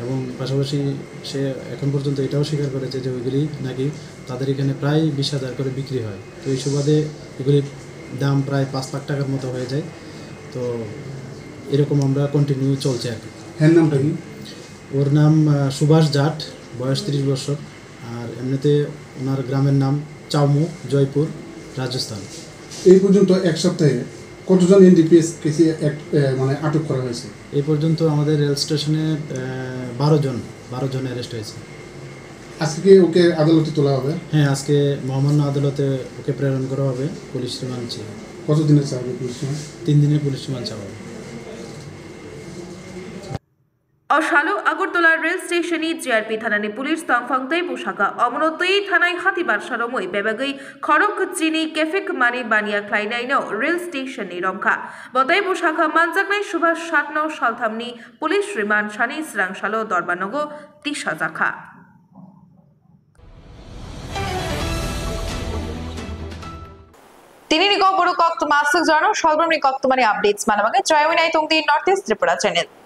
এবং পাশাপাশি সে এখন পর্যন্ত এটাও স্বীকার করেছে যে ওইগুলি নাকি তাদের এখানে প্রায় বিশ হাজার করে বিক্রি হয়। তো এই সুবাদে এগুলির দাম প্রায় পাঁচ লাখ টাকার মতো হয়ে যায়। তো এরকম আমরা কন্টিনিউ চলছে আর কি। হ্যাঁ, নামটা কি? ওর নাম সুভাষ জাট। বয়স ত্রিশ বছর। আর এমনিতে ওনার গ্রামের নাম চাউমু, জয়পুর, রাজস্থান। এই পর্যন্ত এক সপ্তাহে কতজন এনডিপিএস কেসে এক, এ, মানে আটক করা হয়েছে? এই পর্যন্ত আমাদের রেল স্টেশনে, এ, বারো জন, বারো জন অ্যারেস্ট হয়েছে। আজকে কি ওকে আদালতে তোলা হবে? হ্যাঁ, আজকে মহামান্য আদালতে ওকে প্রেরণ করা হবে পুলিশ রিমান্ড চেয়ে। কতদিনের চাওয়া হবে পুলিশ রিমান্ড? তিন দিনের পুলিশ রিমান্ড চাওয়া হবে। O salo Agartala rail station ni GRP thanani police tongphang tei bwsakha omono twi thanai hati barsa romwi bebagwi khorok chini kefik mani baniya khlainaino rail station ni romkha. Bo tei bwsakha manjaknai Subhash satno salthamni police remand sani swrang salo dorbar nogo tisajakha. Tini ni kok borok kok tuma aswk jora no salbrumni kok tumani updates mana bagwi chaywi nai tong di North East Tripura channel.